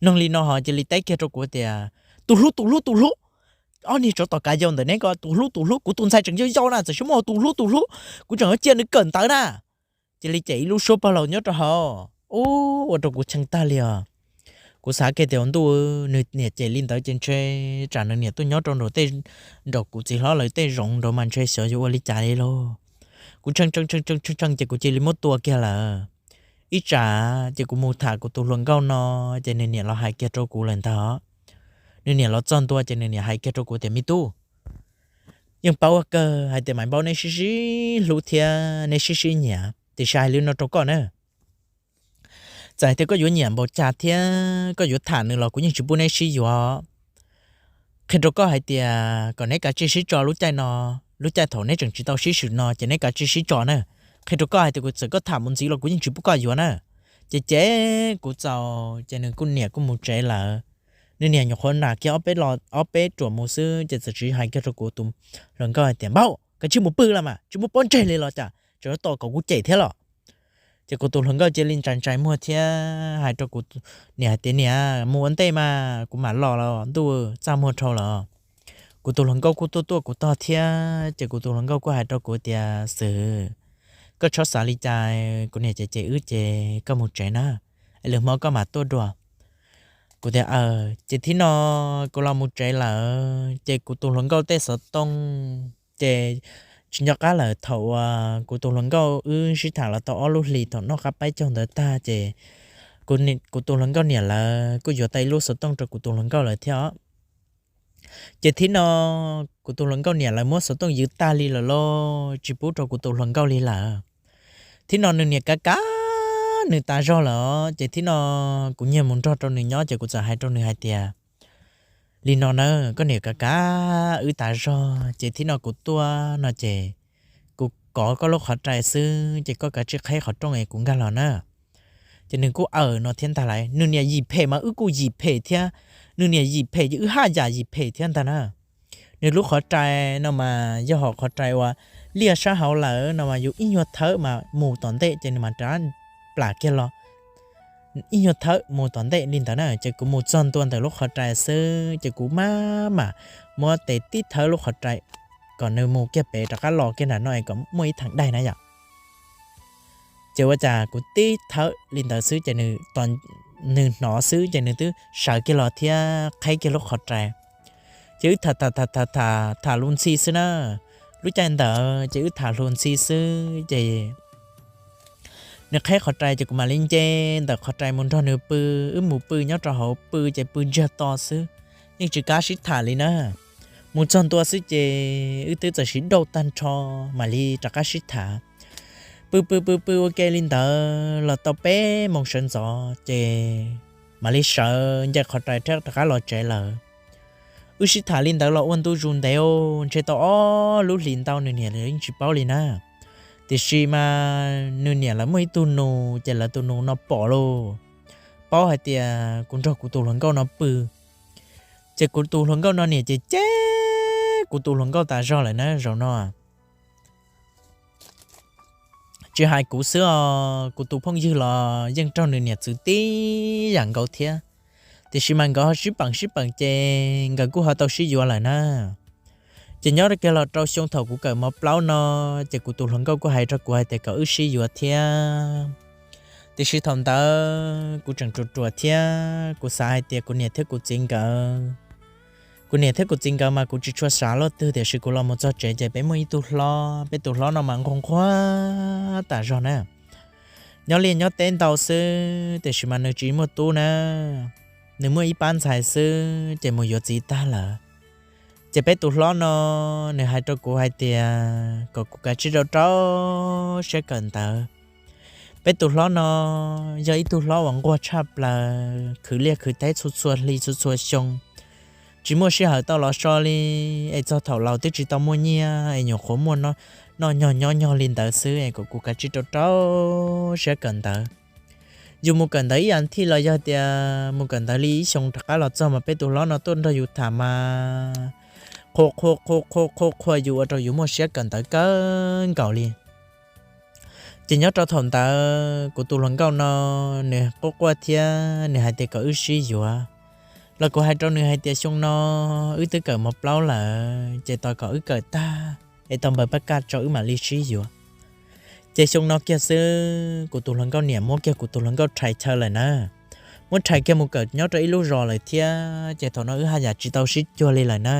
Noog li no ho cia li teb kiag rau kuv tias, Tus hlub, tus hlub, tus hlub, ob niag tsov tom kav yau ntawm neb ko, tus hlub, tus hlub, kuv tus ntxhais tseem yau yau na, txawm siab muaj tus hlub, tus hlub, kuv tseem yuav cia nws kawm ntawv na. Cia li cem ib lub suab pog laus nyob rau hauv. Ub, ua rau kuv tshee tag li os. Kuv xav kiag tias ua ntuj, nws niam cem li ntawd ces ntshe tsam nws niam tuaj nyob rau nraum tej, nraum kuv txiv hlob lawv tej zoov nraud mas ntshe xyov yuav ua li cas li lauj. Kuv tshee tshee tshee tshee ces kuv cia li muab tua kiag lawm. Ib tsam ces kuv mus tham kuv tus hluas nkauj no, ces nws niam los hais kiag rau kuv lawm ntag. Nws niam los txog ntua ces nws niam hais kiag rau kuv tias, Me tub, yeej paub kawg hais tias Maiv Npaub neb sib sib hlub thiab neb sib sib nyiam, tiam sis hais li no rau koj na, txawm hais tias koj yuav nyiam npaum cas thiab koj yuav tham nws los kuv yeej tsis pub neb sib yuav. Qhia rau koj hais tias kom neb kav tsij sib tso lub caij no, lub caij thaum neb tseem tsis tau sib swm no ces neb kav tsij sib tso na. Qhia rau koj hais tias kuv txawm koj tham mus ntxiv los kuv yeej tsis pub koj yuav na. Ces ces kuv txaus ces nws kuj niam kuj mus tsev lawm. Nws niam nyuam qhuav nam kiag ob peb ruam mus xwb ces txawm tsiv hais kiag rau kuv tus hluas nkauj hais tias, Npaub, koj tsis mus pw los mas tsis muaj pob ntseg li los cas, tseem yuav tos kom kuv cem thiab los? Ces kuv tus hluas nkauj cia li ntsais ntsais muag thiab hais rau kuv niam hais tias, Niam, mus ua ntej mas kuv mam los los ntuj txaj muag dhau lawm. Kuv tus hluas nkauj kuj tuaj tuaj kuv tog thiab ces kuv tus hluas nkauj kuj hais rau kuv tias, Xwm, koj txhob xav li cas, kuv niam cem cem wb ces koj mus tsev na, es lwm hmo koj mam tuaj dua. Kuv tias, Aw. Ces thib no kuv los mus tsev lawm ces kuv tus hluas nkauj tej xov tooj ces tsis nco qab lawm. Thaum uas kuv tus hluas nkauj wb sib tham los tau ob lub hlis, thaum noj qab paib caug ntawd tag ces kuv tus hluas nkauj niam lawv kuj yuav tau ib lub xov tooj rau kuv tus hluas nkauj lawm thiab os. Ces thib no kuv tus hluas nkauj niam lawv muab xov tooj ywv tag li lawm lauj, tsis pub rau kuv tus hluas nkauj li lawm. Thib no nws niam kav kav nws tas zog lawm, ces thib no kuv nyiag mus nrog rau nws nyob ces kuv txawm hais rau nws hais tias, li no na, koj niam kav kav wb tas zog ces thib no kuv tuaj no ces kuv kov koj lub qhov rai xwb ces koj kav tsij qheb qhov rooj es kuv nkag los na. Ces nws kuj awm no thiab ntag lauj, nws niam yim phem mas wb kuj yim phem thiab, nws niam yim phem ces wb haj yam yim phem thiab ntag na. Nws lub qhov rai no mas yog hom qhov rai uas liaj sab hauv lawm no mas yus ib nyuag thawb mas mus tom ntej ces nws mam rov plam kiag los, ib nyuag thawb mus tom ntej li ntawd na. Ces kuv mus txog ntua ntawm lub qhov rai xwb ces kuv maj mam muab tes tib thawb lub qhov rai kom nws mus kiag pem rov qab los kiag nram no es kom muaj ib theem daig na yom. Ces ua cas kuv tib thawb li ntawd xwb ces nws hnov xwb ces nws twb sawv kiag los thiab qheb kiag lub qhov rai. Ces wb tham tham tham tham tham hluas ntxhi xwb na. Lub caij ntawd ces wb tham hluas ntxhi xwb ces nws qheb qhov rai ces kuv mam li nce ntawm qhov rai mus nrog nws pw. Wb mus pw nyob rau hauv pw ces pw ntsiag to xwb, yeej tsis kav sib tham li na. Mus txog ntua xwb ces wb twb txawm sib dauj tag nrho, mam li rov qab sib tham. Pw pw pw pw ua ke li ntawd los tau peb moos sawv ntxov ces mam li sawv nce qhov rai rov qab los tsev lawm. Wb sib tham li ntawd los ua ntu zus ntev, ntshe tau ob lub hlis ntau nws niam yeej tsis paub li na. Tiam sis mas nws niam lawv muaj ib tug nus ces lawv tus nus no pom lauj, paub hais tias kuv nrog kuv tus hluas nkauj no pw. Ces kuv tus hluas nkauj no niam ces cem kuv tus hluas nkauj tas zog lawm na zaum no. Tsis hais kuv xwb os, kuv tus phooj ywg los yeej raug nws niam txwv tib yam nkaus thiab. Tiam sis mas nkawd ho sib peem sib peem ces nkawd kuj ho tau sib yuav lawm na. Ces nyob kiag los rau xyoo thaum kuv kawm mos plaub no, ces kuv tus hluas nkauj kuj hais rau kuv hais tias kom wb sib yuav thiab. Tiam sis thaum ntawd kuv tseem ruam ruam thiab kuv xav hais tias kuv niam thiab kuv txiv nkawd, kuv niam thiab kuv txiv nkawd mas kuv tsis tshua xav luaj twg, tiam sis kuv los mus txog tsev ces peb muaj ib tug hlob, peb tus hlob no mas nquag nquag tas zog na. Nyob liaj nyob teb ntau xwb tiam sis mas nws tsis muaj tub na, nws muaj ib pab ntxhais xwb ces mus yuav txiv tag lawm. Ces peb tus hlob no nws hais rau kuv hais tias kom kuv kav tsij rau rau siab kawm ntawv. Peb tus hlob no yog ib tug hlob uas nquag tshaj plaws, khwv liaj khwv teb txhua txhua hli txhua txhua xyoo, tsis muaj sij hawm tau los so li, es txog thaum laus twb tsis tau muaj nyiaj es nyuam qhuav muaj noj nyog nyob nyog li ntawd xwb es kom kuv kav tsij rau rau siab kawm ntawv. Yus mus kawm ntawv ib yam thij los yog tias mus kawm ntawv li ib xyoo rov qab los txog mas peb tus hlob no tuaj nrog yus tham mas qhuas qhuas qhuas qhuas qhuas qhuas yus ua rau yus muaj siab kawm ntawv kawg nkaus li. Ces nyob rau thaum ntawd kuv tus hluas nkauj no nws quaj quaj thiab nws hais tias kom wb sib yuav, los kuv hais rau nws hais tias xyoo no wb twb kawm mos plaub lawm ces tos kom wb kawm tag es tau npawb pab kaj tso wb mam li sib yuav. Ces xyoo no kiag xwb kuv tus hluas nkauj niam muab kiag kuv tus hluas nkauj rhais chaw lawm na, muab rhais kiag mus kawm nyob rau ib lub zos lawm thiab ces thaum no wb haj yam tsis tau sib cuag li lawm na.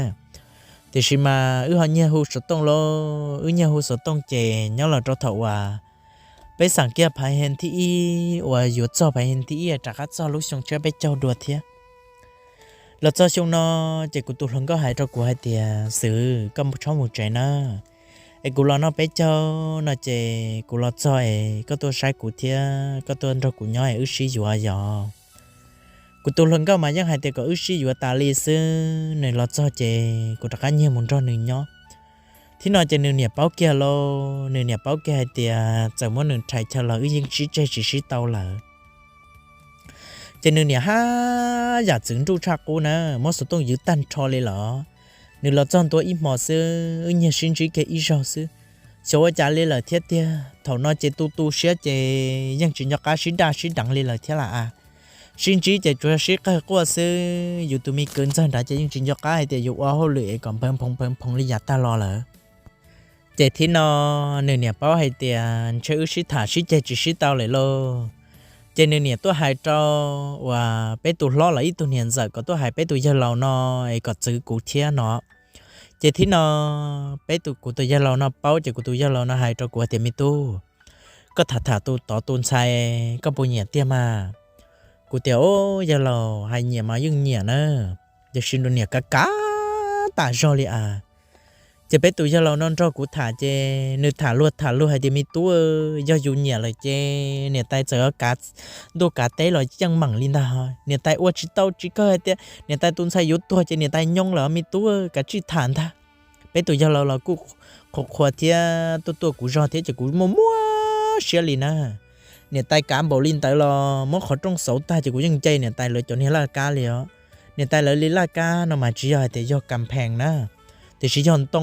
Tiam sis mas wb ho nyiag hu xov tooj lauj, wb nyiag hu xov tooj ces nyob los rau thaum uas peb xam kiag phav he thib ib uas yuav txog phav he thib ib rov qab txog lub xyoo tshiab peb caug dua thiab. Los txog xyoo no ces kuv tus hluas nkauj hais rau kuv hais tias, Xwm, koj txhob mus tsev na, es kuv los noj peb caug no ces kuv los txog es koj tuaj saib kuv thiab koj tuaj nrog kuv nyob es wb sib yuav yom. Kuv tus hluas nkauj mas yeej hais tias kom wb sib yuav tas li xwb, nws los txog ces kuv rov qab nyiag mus nrog nws nyob. Thib no ces nws niam paub kiag lauj, nws niam paub kiag hais tias txawm muab nws rhais chaw los wb yeej sib tseg tsis sib tau lawm. Ces nws niam haj yam txwv nruj tshaj qub na, muab xov tooj ywv tag nrho li lawm. Nws los txog ntua ib hmo xwb, wb nyiag sib ntsib kiag ib zaug xwb, xyov ua cas li lawm thiab tiag. Thaum no ces tu tu siab ces yeej tsis nco qab sib daj sib deev li lawm thiab las as. Sib ntsib ces tsuas sib qawg quaj xwb, yus tus me kwv ntxawg nrad ces yeej tsis nco qab hais tias yus ua hauj lwm es kom nphawv phoov nphawv phoov li yav tag los lawm. Ces thib no nws niam paub hais tias ntshe wb sib tham sib ceg tsis sib tau lawm lauj. Ces nws niam tuaj hais rau uas peb tus hlob los ib tug niam ntxawm kom tuaj hais peb tus yawg laus no es kom txwv kuv thiab no. Ces thib no peb tus, kuv tus yawg laus no paub ces kuv tus yawg laus no hais rau kuv tias, Me tub, koj tham tham tus tod tus ntxhais koj puas nyiam tiag mas? Kuv tias, Au, yawg laus, hais nyiam mas yeej nyiam na, tiam sis nws niam kav kav tas zog li as. Ces peb tus yawg laus no nrog kuv tham ces nws tham luag tham luag hais tias me tub, yog yus nyiam lawm ces niam tais txawm yuav kav ntuj kav teb los yeej meem li ntag. Niam tais ua tsis tau tsis kawg hais tias niam tais tus ntxhais yuav tuag ces niam tais nyoo lawm me tub, kav tsij tham ntag. Peb tus yawg laus los kuj qhuas qhuas thiab tuaj tuaj kuv zog thiab ces kuv muaj muab siab li na. Niam tais kav npaum li ntawd los muab qhov rooj xauv tag ces kuv yeej nce niam tais lawv cov niag laj kab li os. Niam tais lawv li laj kab no mas tsis yog hais tias yog kas phees na, tiam sis yog ntoo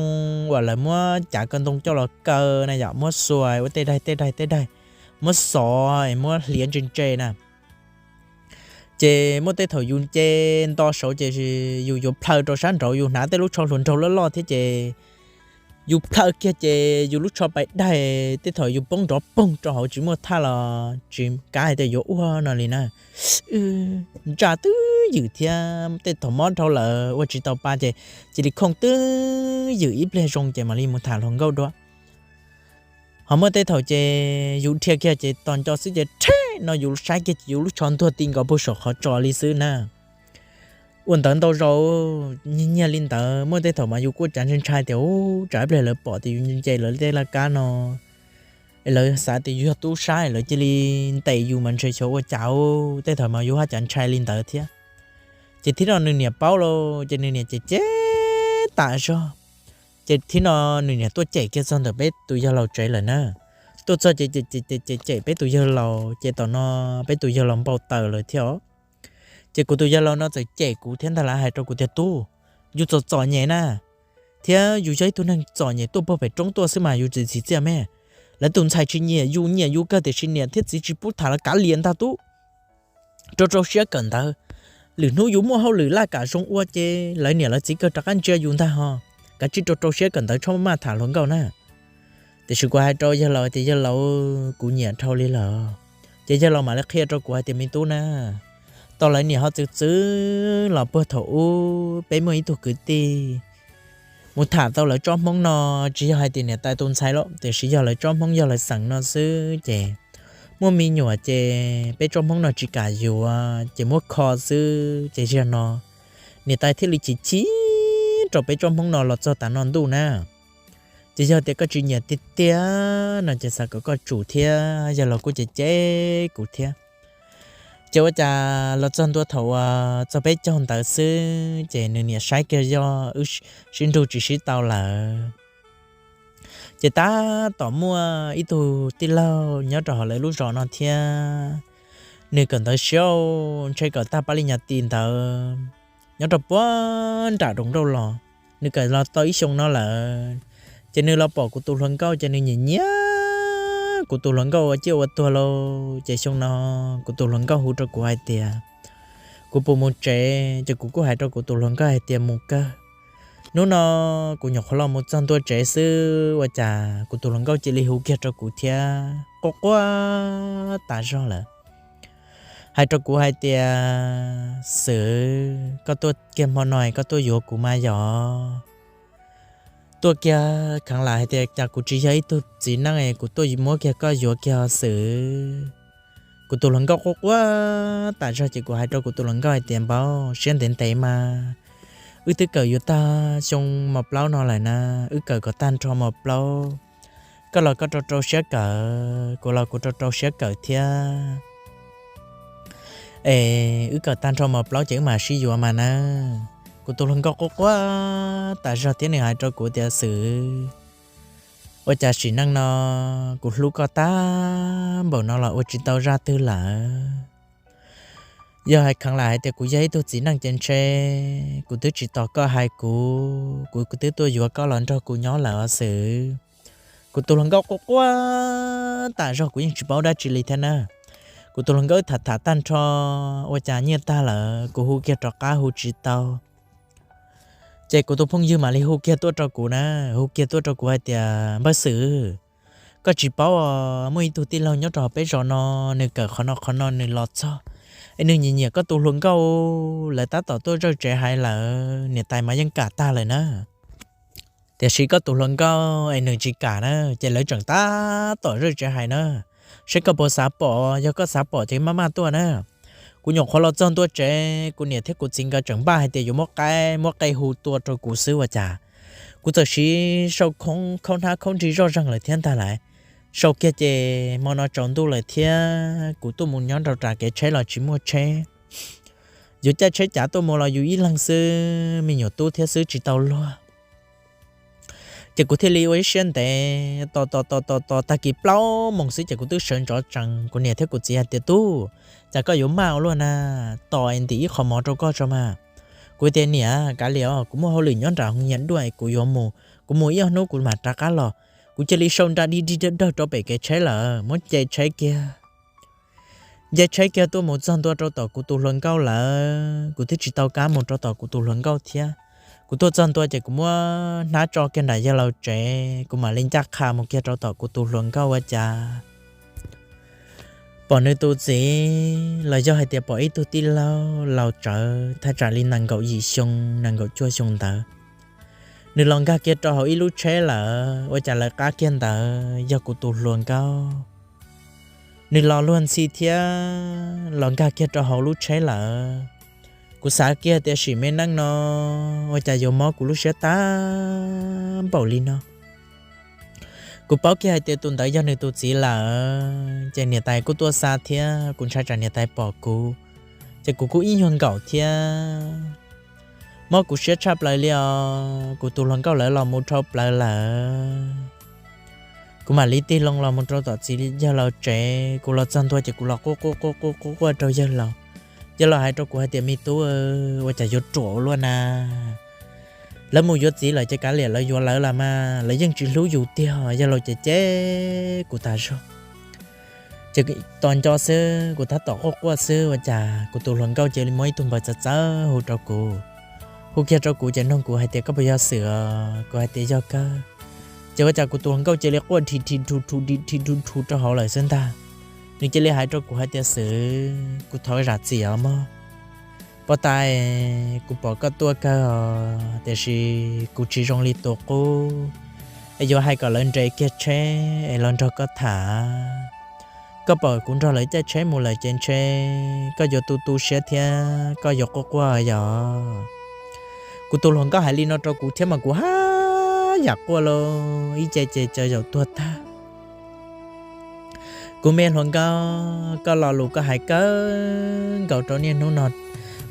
uas lawv muab cav kaw ntoo coj los kaw na yom, muab xuas ua tej daig tej daig tej daig, muab xov muab hliav ntse ntse na. Ces muaj tej thaum yus nce nto saud ces yus yuav plhaw rau sab nraud, yus hnav tej lub tsho hluas nraug loj loj thiab ces yus plhaw kiag ces yus lub tsho pais daig, tej thaum yus poob nrov poog rau hauv tsis muaj thaj los tsis kav hais tias yuav ua no li na. Ntsa twb ywm thiab tej thaum mob dhau lawm ua tsis tau pa ces cia li khooj twb ywm ib pliag zoo ces mam li mus tham hluas nkauj dua. Ho muaj tej thaum ces yus dhia kiag ces tos nco xwb ces rhe no yus saib kiag ces yus lub tsho ntuag ti nkaus puag saum qhov tso li xwb na. Ua ntawd ntau zaus nyiag nyiag li ntawd, muaj tej thaum mas yus kuj cav ntshai ntshai tias u tsam ib pliag lawv pom tias yus nce lawv tej laj kab no es lawv xav tias yus yog tub sab lawv cia li ntes yus mas ntshe xyov ua cas u. Tej thaum mas yus haj cav ntshai li ntawd thiab. Ces thib no nws niam paub lauj ces nws niam cem cem tas zog. Ces thib no nws niam tuaj cem kiag txog ntawm peb tus yawg laus tsev lawm na. Tuaj txog ces cem cem cem cem peb tus yawg laus ces tom no peb tus yawg laus npau taws lawm thiab os. Ces kuv tus yawg laus no txawm cem kuv thiab ntag, lawv hais rau kuv tias tub, yus txom txom nyem na, thiab yus yog ib tug neeg txom nyem tuaj puag pem roob tuaj xwb mas yus tsis txim txiaj me. Lawv tus ntxhais tsis nyiam yus, nyiam yus kawg tiam sis niam thiab txiv tsis pub tham lawv kav liam ntag tub. Rau rau siab kawm ntawv, lwm hnub yus muaj hauj lwm laj kam zoo ua ces lawv niam lawv txiv kawg rov qab ntsia yus ntag ho. Kav tsij rau rau siab kawm ntawv txhob maj tham hluas nkauj na. Tiam sis kuv hais rau yawg laus tias yawg laus, kuv nyiam dhau li lawm. Ces yawg laus mam li qhia rau kuv hais tias me tub na, tau lawv niam ho txwv txwv los puag thaum ub peb muaj ib tug kwv tij mus tham tau lawv tsob hmoob no, tsis yog hais tias niam tais tus ntxhais los tiam sis yog lawv tsob hmoob yog lawv xeem no xwb ces muaj me nyuam ces peb tsob hmoob no tsis kam yuav ces muab kho xwb ces zaum no niam tais thiaj li chim chim rau peb tsob hmoob no los txog tav no ntuj na. Ces yog tias koj tsis nyiam tiag tiag no ces xav kom koj tsum thiab, yawg laus kuj cem cem kuv thiab. Ces ua cas los txog ntua thaum uas txog peb caug ntawd xwb ces nws niam saib kiag yog wb sib nrug tsis sib tau lawm. Ces tab tom muaj ib tug tij laug nyob rau hauv lawv lub zos no thiab, nws kawm ntawv siab, ntshe kawm tag pab li nyas tis ntawd, nyob rau puag nram Doos Nrauj los, nws kawm los tau ib xyoo no lawm. Ces nws los pom kuv tus hluas nkauj ces nws nyiam nyiam kuv tus hluas nkauj ua ciaj ua tuag lauj. Ces xyoo no kuv tus hluas nkauj hu rau kuv hais tias kuv puas mus tsev, ces kuv kuj hais rau kuv tus hluas nkauj hais tias mus kawg. Hnub no kuv nyuam qhuav los mus txog ntua tsev xwb ua cas kuv tus hluas nkauj cia li hu kiag rau kuv thiab quaj quaj tas zog lawm. Hais rau kuv hais tias, Xwm, koj tuaj kiag hmo no koj tuaj yuav kuv mas yog tuaj kiag kheev lam hais tias cas kuv tsis yog ib tug txiv neej es kuv tuaj muab kiag koj yuav kiag ho Xwm. Kuv tus hluas nkauj quaj quaj tas zog ces kuv hais rau kuv tus hluas nkauj hais tias, Npaum siab ntev ntev mas, wb twb kawm yuav tag xyoo mos plaub no lawm na, wb kawm kom tag nrho mos plaub, koj los koj rau rau siab kawm, kuv los kuv rau rau siab kawm thiab. Es wb kawm tag nrho mos plaub ces wb mam sib yuav mas na. Kuv tus hluas nkauj quaj quaj tas zog thiab nws hais rau kuv tias, Xwm, ua cas sim neej no kuv hlub koj tag npaum no los ua tsis tau zaj twg lawm. Yog hais kheev lam hais tias kuv yog ib tug txiv neej ces ntshe kuv twb tsis tos koj hais kuv, kuv twb tuaj yuav koj los nrog kuv nyob lawm os Xwm. Kuv tus hluas nkauj quaj quaj tas zog kuv yeej tsis paub dab tsi li thiab na. Kuv tus hluas nkauj tham tham tag nrho ua cas nyiaj tag lawm kuv hu kiag rov qab hu tsis tau. Ces kuv tus phooj ywg mam li hu kiag tuaj rau kuv na, hu kiag tuaj rau kuv hais tias, Npawg Xwm, koj tsis paub os, muaj ib tug tij laug nyob rau hauv peb zos no, nws kawm qhov no qhov no nws los txog es nws nyiam nyiam koj tus hluas nkauj, lawv tab tom tuaj zawj tsev hais lawm, niam tais mas yeej kam tag lawm na. Tiam sis koj tus hluas nkauj es nws tsis kam na, ces lawv tseem tab tom zawj tsev hais na. Saib koj puas xav pom, yog koj xav pom ces maj maj tuaj na. Kuv nyuam qhuav los txog ntua tsev, kuv niam thiab kuv txiv nkawd tseem npaj hais tias yuav muab qaib muab qe hu tua rau kuv xwb ua cas kuv txawm siv sau khoob khaub hnab khaub nrig zoj zeeg lawm thiab ntag lauj. Sau kiag ces hmo no tsaus ntuj lawm thiab kuv tuaj mus nyob rau ram kev tsheb los tsis muaj tsheb. Yus caij tsheb cav tuaj mus los yus ib leeg xwb, me nyuam tub thiab xwb tsis tau luag. Ces kuv thiaj li ua ib siab ntev tos tos tos tos tos tag kis plaub moos xwb ces kuv twb sawv ntxov tsees. Kuv niam thiab kuv txiv hais tias, Tub, cas koj yuav maj ua luaj na, tos es ntim ib qho mov rau koj tso mas. Kuv tias, Niam, kav liam os, kuv muaj hauj lwm nyob nram hoo yam duaj es kuv yuav mus, kuv mus ib ob hnub kuv mam rov qab los. Kuv cia li sau nra dig dig dawg dawg rau pem kev tsheb lawm, muab nce tsheb kiag. Nce tsheb kiag tuaj mus txog ntua rau tom kuv tus hluas nkauj lawm, kuv twb tsis tau kab mus rau tom kuv tus hluas nkauj thiab. Kuv tuaj txog ntua ces kuv muab hnab tso kiag nram yawg laus tsev, kuv mam li ncaj qha mus kiag rau tom kuv tus hluas nkauj ua cas pom nws tus txiv los yog hais tias pom ib tug tij laug laus tsawv thaj tsam li nees nkaum yim xyoo nees nkaum cuaj xyoo ntawd. Nws los nkag kiag rau hauv ib lub tsheb lawm, ua cas lawv qab kiag ntawd yog kuv tus hluas nkauj. Nws los luag ntxhi thiab los nkag kiag rau hauv lub tsheb lawm. Kuv xav kiag tias sim me neej no ua cas yuav mob kuv lub siab tag npaum li no. Kuv paub kiag hais tias tus ntawd yog nws tus txiv lawm, ces niam tais kuj tuaj xa thiab, kuv ntshai tsam niam tais pom kuv, ces kuv kuj ib nyuag nkaum thiab. Mob kuv siab tshaj plaws li os, kuv tus hluas nkauj lawv los mus dhau plaws lawm. Kuv mam li tig loo los mus rau tom txiv yawg laus tsev, kuv los txog ntua ces kuv los quaj quaj quaj quaj quaj quaj rau yawg laus. Yawg laus hais rau kuv hais tias, Me tub, ua cas yuav ruam ua luaj na. Lawv mus yuav txiv lawm ces kav liam, lawv yuav lawv los mas, lawv yeej tsis hlub yus tiag. Yawg laus ces cem kuv tas zog. Ces tos nco xwb, kuv tab tom quaj quaj xwb ua cas kuv tus hluas nkauj cia li muab ib tug npawb txawv txawv hu rau kuv. Hu kiag rau kuv ces nug kuv hais tias, Koj puas yog Xwm os? Kuv hais tias, Yog kawg. Ces ua cas kuv tus hluas nkauj cia li quaj dhi dhi dhu dhi dhi dhu rau hauv lawm xwb ntag. Nws cia li hais rau kuv hais tias, Xwm, kuv thov zam txim os mog. Pob tais, kuv pom koj tuaj kawg os, tiam sis kuv tsis zoo li tus qub, es yuav hais kom lawv nres kiag tsheb es los nrog koj tham. Koj pom kuv nrog lawv caij tsheb mus lawm ces ntshe koj yuav tu tu siab thiab koj yuav quaj quaj yom. Kuv tus hluas nkauj hais li no rau kuv thiab mas kuv haj yam quaj lauj, ib ce ces cov zaum tuag tag. Kuv me hluas nkauj, koj lo lus koj hais kawg nkaus rau niaj hnub no,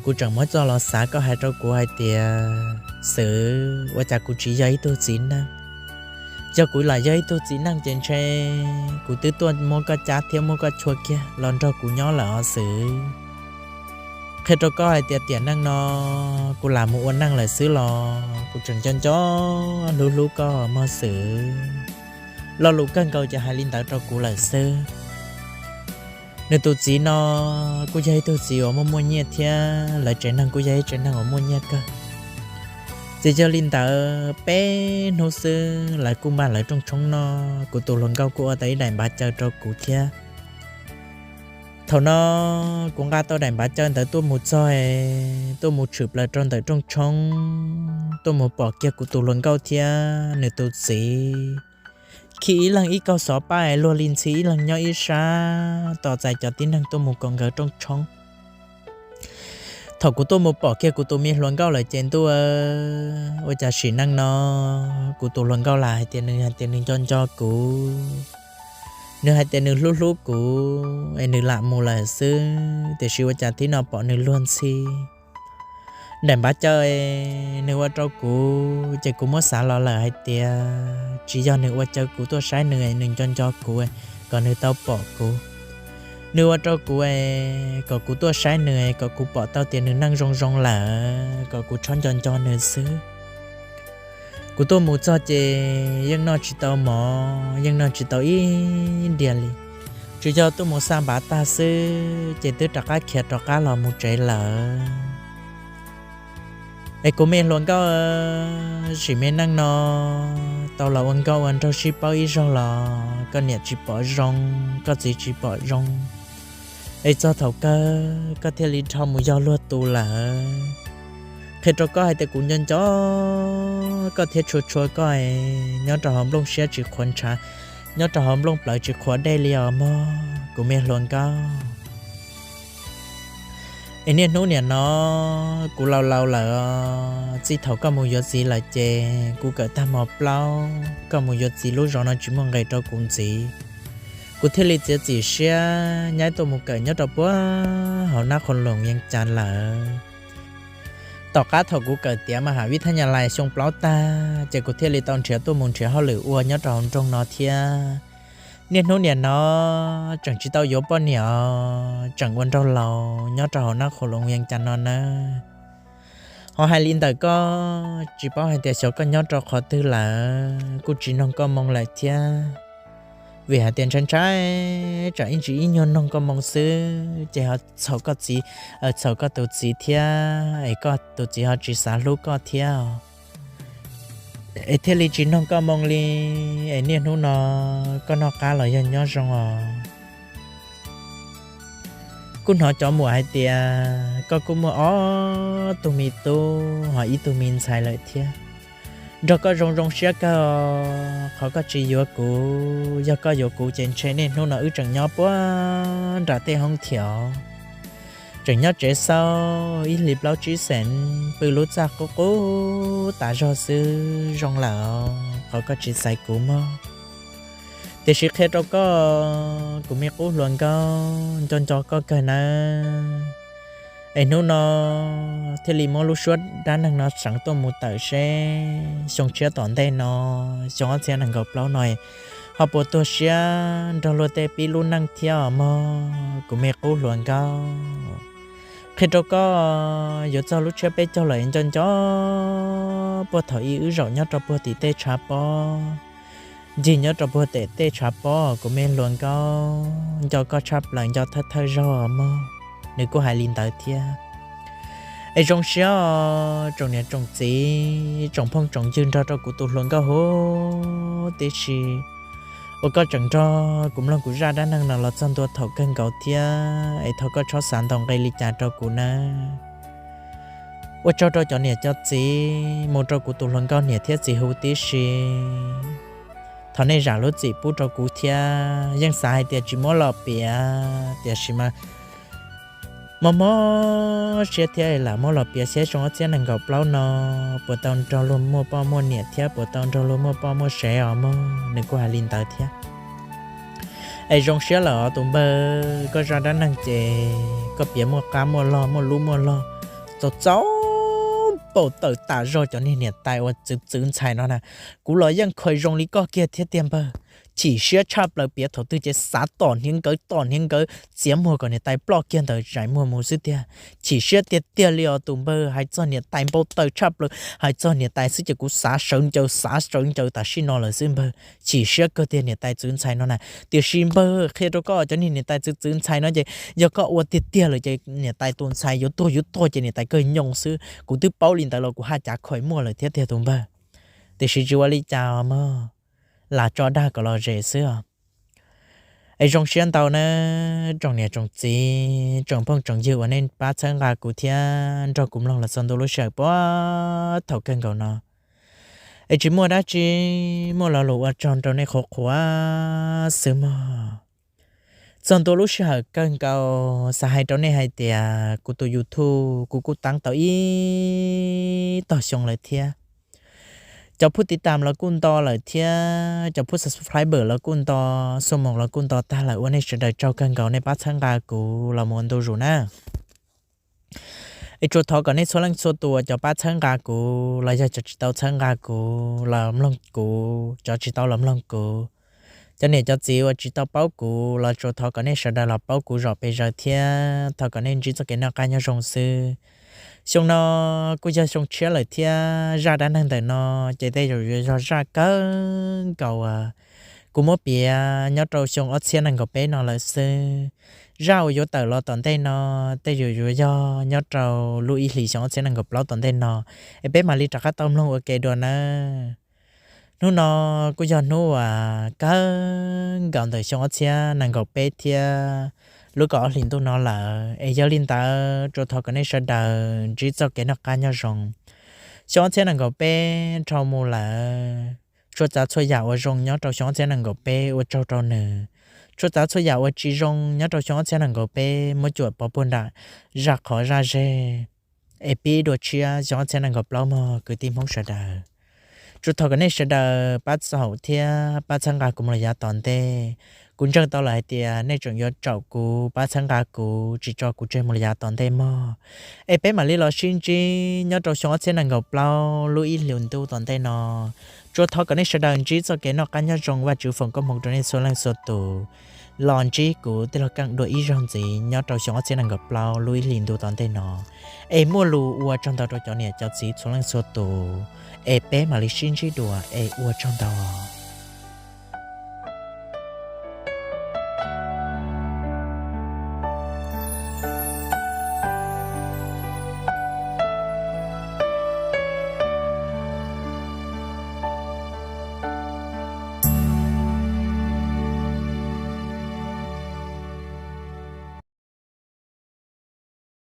kuv tseem muab txoj los xav koj hais rau kuv hais tias, Xwm, ua cas kuv tsis yog ib tug txiv neej? Yog kuv lam yog ib tug txiv neej ces ntshe kuv twb tuaj muab koj cab thiab muab koj chua kiag los nrog kuv nyob lawm os Xwm. Qhia rau koj hais tias tiam neej no kuv lam mus ua neej lawm xwb los kuv tseem nco nco hlub hlub koj mog Xwm. Lo lus kawg nkaus ces hais li ntawd rau kuv lawm xwb. Nws tus txiv no kuj yog ib tug txiv uas muaj muaj nyiaj thiab lawv tsev neeg kuj yog ib tsev neeg uas muaj nyiaj kawg. Ces yog li ntawd peb hnub xwb lawv kuj npaj lawv rooj tshoob noj, kuv tus hluas nkauj kuj ua tau ib daim npav caw rau kuv thiab. Thaum no kuv nqa tau daim npav caw ntawd tuaj mus txog, tuaj mus tshwm plaws rau ntawm rooj tshoob, tuaj mus pom kiag kuv tus hluas nkauj thiab nws tus txiv khi ib leeg ib kaug xov paj luag li ntxhi ib leeg nyob ib sab tos txais cov tib neeg tuaj mus kom nkawd rooj tshoob. Thaum kuv tuaj mus pom kiag kuv tus me hluas nkauj lawm ces ntuj, ua cas sim neej no kuv tus hluas nkauj lam hais tias nws hais tias nws nco nco kuv, nws hais tias nws hlub hlub kuv es nws lam mus lawm xwb, tiam sis ua cas thib no pom nws luag ntxhi. Daim npav caw nws ua rau kuv ces kuv muab xav los lawm hais tias tsis yog nws ua caw kuv tuaj saib nws, nws nco nco kuv kom nws tau pom kuv. Nws ua rau kuv kom kuv tuaj saib nws kom kuv pom tau tias nws neej zoo zoo lawm kom kuv txhob nco nco nws xwb. Kuv tuaj mus txog ces yeej noj tsis tau mov, yeej noj tsis tau ib diav li, tsuas yog tuaj mus xa npav tag xwb ces twb rov qab khiav rov qab los mus tsev lawm. Es kuv me hluas nkauj, sim me neej no tau los ua nkauj ua nraug sib paub ib zaug los koj niam tsis pom zoo, koj txiv tsis pom zoo, es txog thaum kawg koj thiaj li dhau mus yog luag tus lawm. Qhia rau koj hais tias kuv nco nco koj thiab tshua tshua koj, nyob rau hauv nplooj siab tsis qhuav ntshav, nyob rau hauv nplooj plawv tsis qhuav dej li os mog kuv me hluas nkauj. Es niaj hnub niam no kuv laus laus lawm, txij thaum koj mus yuav txiv lawm ces kuv kawm tag mos plaub koj mus yuav txiv lub zos no tsis muaj nqis rau kuv ntxiv. Kuv thiaj li txiav txim siab nyaib tuaj mus kawm nyob rau puag hauv nab qhua loos Vees Cas lawm. Tom qab thaum kuv kawm tiav mas ham vib thab nyas lais xyoo plaub tag ces kuv thiaj li tau nrhiav tuaj mus nrhiav hauj lwm ua nyob rau hauv nroog no thiab. Niaj hnub niam no tseem tsis tau yuav poj niam, tseem ua nraug laus nyob rau hauv nab qhua loos Vees Cas no nawb. Ho hais li ntawm koj, tsis paub hais tias xyov koj nyob rau qhov twg lawm, kuj tsis noog koj moo lawm thiab. Vim hais tias ntshai ntshai tsam ib ntsis ib nyuag noog koj moo xwb ces ho txhaum koj txiv, txhaum koj tus txiv thiab es koj tus txiv ho tsis xav hlub koj thiab. Es thiaj li tsis noog koj moo li. Es niaj hnub no koj noj qab los yog nyob zoo os? Kuj hnov cov muam hais tias koj kuj muaj ob tug me tub ho ib tug me ntxhais lawm thiab. Nrog koj zoo zoo siab kawg os, qhov koj tsis yuav kuv, yog koj yuav kuv ces ntshe niaj hnub no wb tseem nyob puag nram tej hoob thiav, tseem nyob tsev xauj ib hlis plaub tsib xeem, pw lub txaj qub qub tas zog xwb zoo lawm os, qhov koj tsis xaiv kuv mog. Tiam sis qhia rau koj, kuv me qub hluas nkauj, nco nco koj kawg nawb. Es hnub no thiaj li muab lub suab dab neeg no seev tuaj mus tawm seb xyoo tshiab tom ntej no, xyoo ob txhiab nees nkaum plaub no ho puas tuag siab nrog luag tej pib lub neej thiab os mog, kuv me qub hluas nkauj. Qhia rau koj, yuav txog lub tshiab peb caug lawm, nco nco puag thaum ub wb zaum nyob rau puag tim tej tshav pob, ncig nyob rau puag tim tej tshav pob, kuv me hluas nkauj, nco koj tshaj plaws, nco thawj thawj zaug mog. Nws kuj hais li ntawd thiab. Es zoo siab os tsoom niam tsoom txiv, tsoom phooj tsoom ywg nrog rau kuv tus hluas nkauj huv tib si uas koj tseem nrog kuv mloog kuv zaj dab neeg no los txog ntua thaum kawg nkaus thiab, es thov koj txhob xav ntau nqe li cas rau kuv nawb. Ua tsaug rau cov niam cov txiv, mus rau kuv tus hluas nkauj niam thiab txiv huv tib si. Thov nej zam lub txim pub rau kuv thiab, yeej xav hais tias tsis muab los piav, tiam sis mas mob mob siab thiab lam muab los piav seb xyoo ob txhiab nees nkaum plaub no puas tau nrog luag muaj poj muaj niam thiab puas tau nrog luag muaj poj muaj sev os mog, nws kuj hais li ntawd thiab. Es zoo siab lawm os tus npawg, koj zaj dab neeg ces koj piav muaj qab muaj log, muaj lub muaj log, txaus txaus npaum tawm tas zog cov niag niam tais uas txwv txwv ntxhais no na. Kuv los yeej khaws zoo li koj kiag thiab tiag npawg. Chim siab tshaj plaws, piav thaum twg ces xav tom hniav nkawd, tom hniav nkawd, txiav muag kom niam tais ploj kiag ntawm zais muag mus xwb tiag. Chim siab tiag tiag li os tus npawg, hais txog niam tais npau taws tshaj plaws, hais txog niam tais xwb ces kuv xav sawv ncaws, xav sawv ncaws tam sim no lawm xwb npawg. Chim siab kawg tiag niam tais txwv ntxhais no na. Tiam sis npawg, qhia rau koj, cov niag niam tais txwv txwv ntxhais no ces yog koj ua tiag tiag lawm ces niam tais tus ntxhais yuav tuag yuav tuag ces niam tais kawg nyoo xwb. Kuv twb paub li ntawd los kuv haj cav khaim muaj lawm thiab tiag tus npawg. Tiam sis tsis ua li cas mog, lam tso dag kom los zem xwb os. Es zoo siab ntau nawb tsoom niam tsoom txiv, tsoom phooj tsoom ywg uas nej pab txhawb nqa kuv thiab nrog kuv mloog los txog ntua lub sij hawm puag thaum kawg nkaus no. Es tsis muaj dab tsi, muaj lo lus ua tsaug rau nej qhuav qhuav xwb mog. Txog ntua lub sij hawm kawg nkaus xav hais rau nej hais tias kuv tus YouTube kuv kuj teeb tau ib tog xyoo lawm thiab. Cov phub tiv tam los kuj nto lawm thiab, cov phub subscriber los kuj nto, xuab moos los kuj nto tag lawm, ua nej sawv daws tsaug kawg nkaus nej pab txhawb nqa kuv los mus ua ntu zus na. Es tsuas thov kom nej txhua leej txhua tus uas cov pab txhawb nqa kuv los yog cov tsis tau txhawb nqa kuv los mloog kuv, cov tsis tau los mloog kuv, cov niam cov txiv uas tsis tau paub kuv los tsuas thov kom nej sawv daws los paub kuv zom pes zaws thiab thov kom nej ntsib txoj kev noj qab nyob zoo xwb. Xyoo no kuj yog xyoo tshiab lawm thiab zaj dab neeg ntawm no ces tej zaum yuav yog zaj kawg nkaus kuv muab piav nyob rau xyoo ob txhiab nees nkaum peb no lawm xwb. Zaj uas yuav tawm los tom ntej no tej zaum yuav yog nyob rau lub ib hlis xyoo ob txhiab nees nkaum plaub tom ntej no, es peb mam li rov qab tau mloog ua ke dua nawb. Hnub no kuj yog hnub uas kawg nkaus ntawm xyoo ob txhiab nees nkaum peb thiab lub kaum ob hlis ntuj no lawm, es yog li ntawd tsuas thov kom nej sawv daws ntsib txoj kev noj qab nyob zoo. Xyoo ob txhiab nees nkaum peb dhau mus lawm, txhua tsav txhua yam uas zoo nyob rau xyoo ob txhiab nees nkaum peb ua tsaug rau nws. Txhua tsav txhua yam uas tsis zoo nyob rau xyoo ob txhiab nees nkaum peb muab cuam pov puag nram zaj qhov zaj zeg, es pib dua tshiab xyoo ob txhiab nees nkaum plaub mog kwv tij Hmoob sawv daws. Tsuas thov kom nej sawv daws pab txhaum thiab pab txhawb nqa kuv mus los yav tom ntej. Kuv ntseeg tau lawm hais tias nej tseem yuav tsaum kuv, pab txhawb nqa kuv, tsis tso kuv tseg mus los yav tom ntej mog. Es peb mam li los sib ntsib nyob rau xyoo ob txhiab nees nkaum plaub lub ib hlis ntuj tom ntej no. Tsuas thov kom nej sawv daws ntsib txoj kev noj qab nyob zoo, Vajtswv foom koob hmoov rau nej txhua leej txhua tus. Los ntsib kuv tij laug Keej dua ib zaug ntxiv nyob rau xyoo ob txhiab nees nkaum plaub lub ib hlis ntuj tom ntej no. Es muaj lus ua tsaug ntau rau cov niam cov txiv txhua leej txhua tus. Es peb mam li sib ntsib dua, es ua tsaug ntau.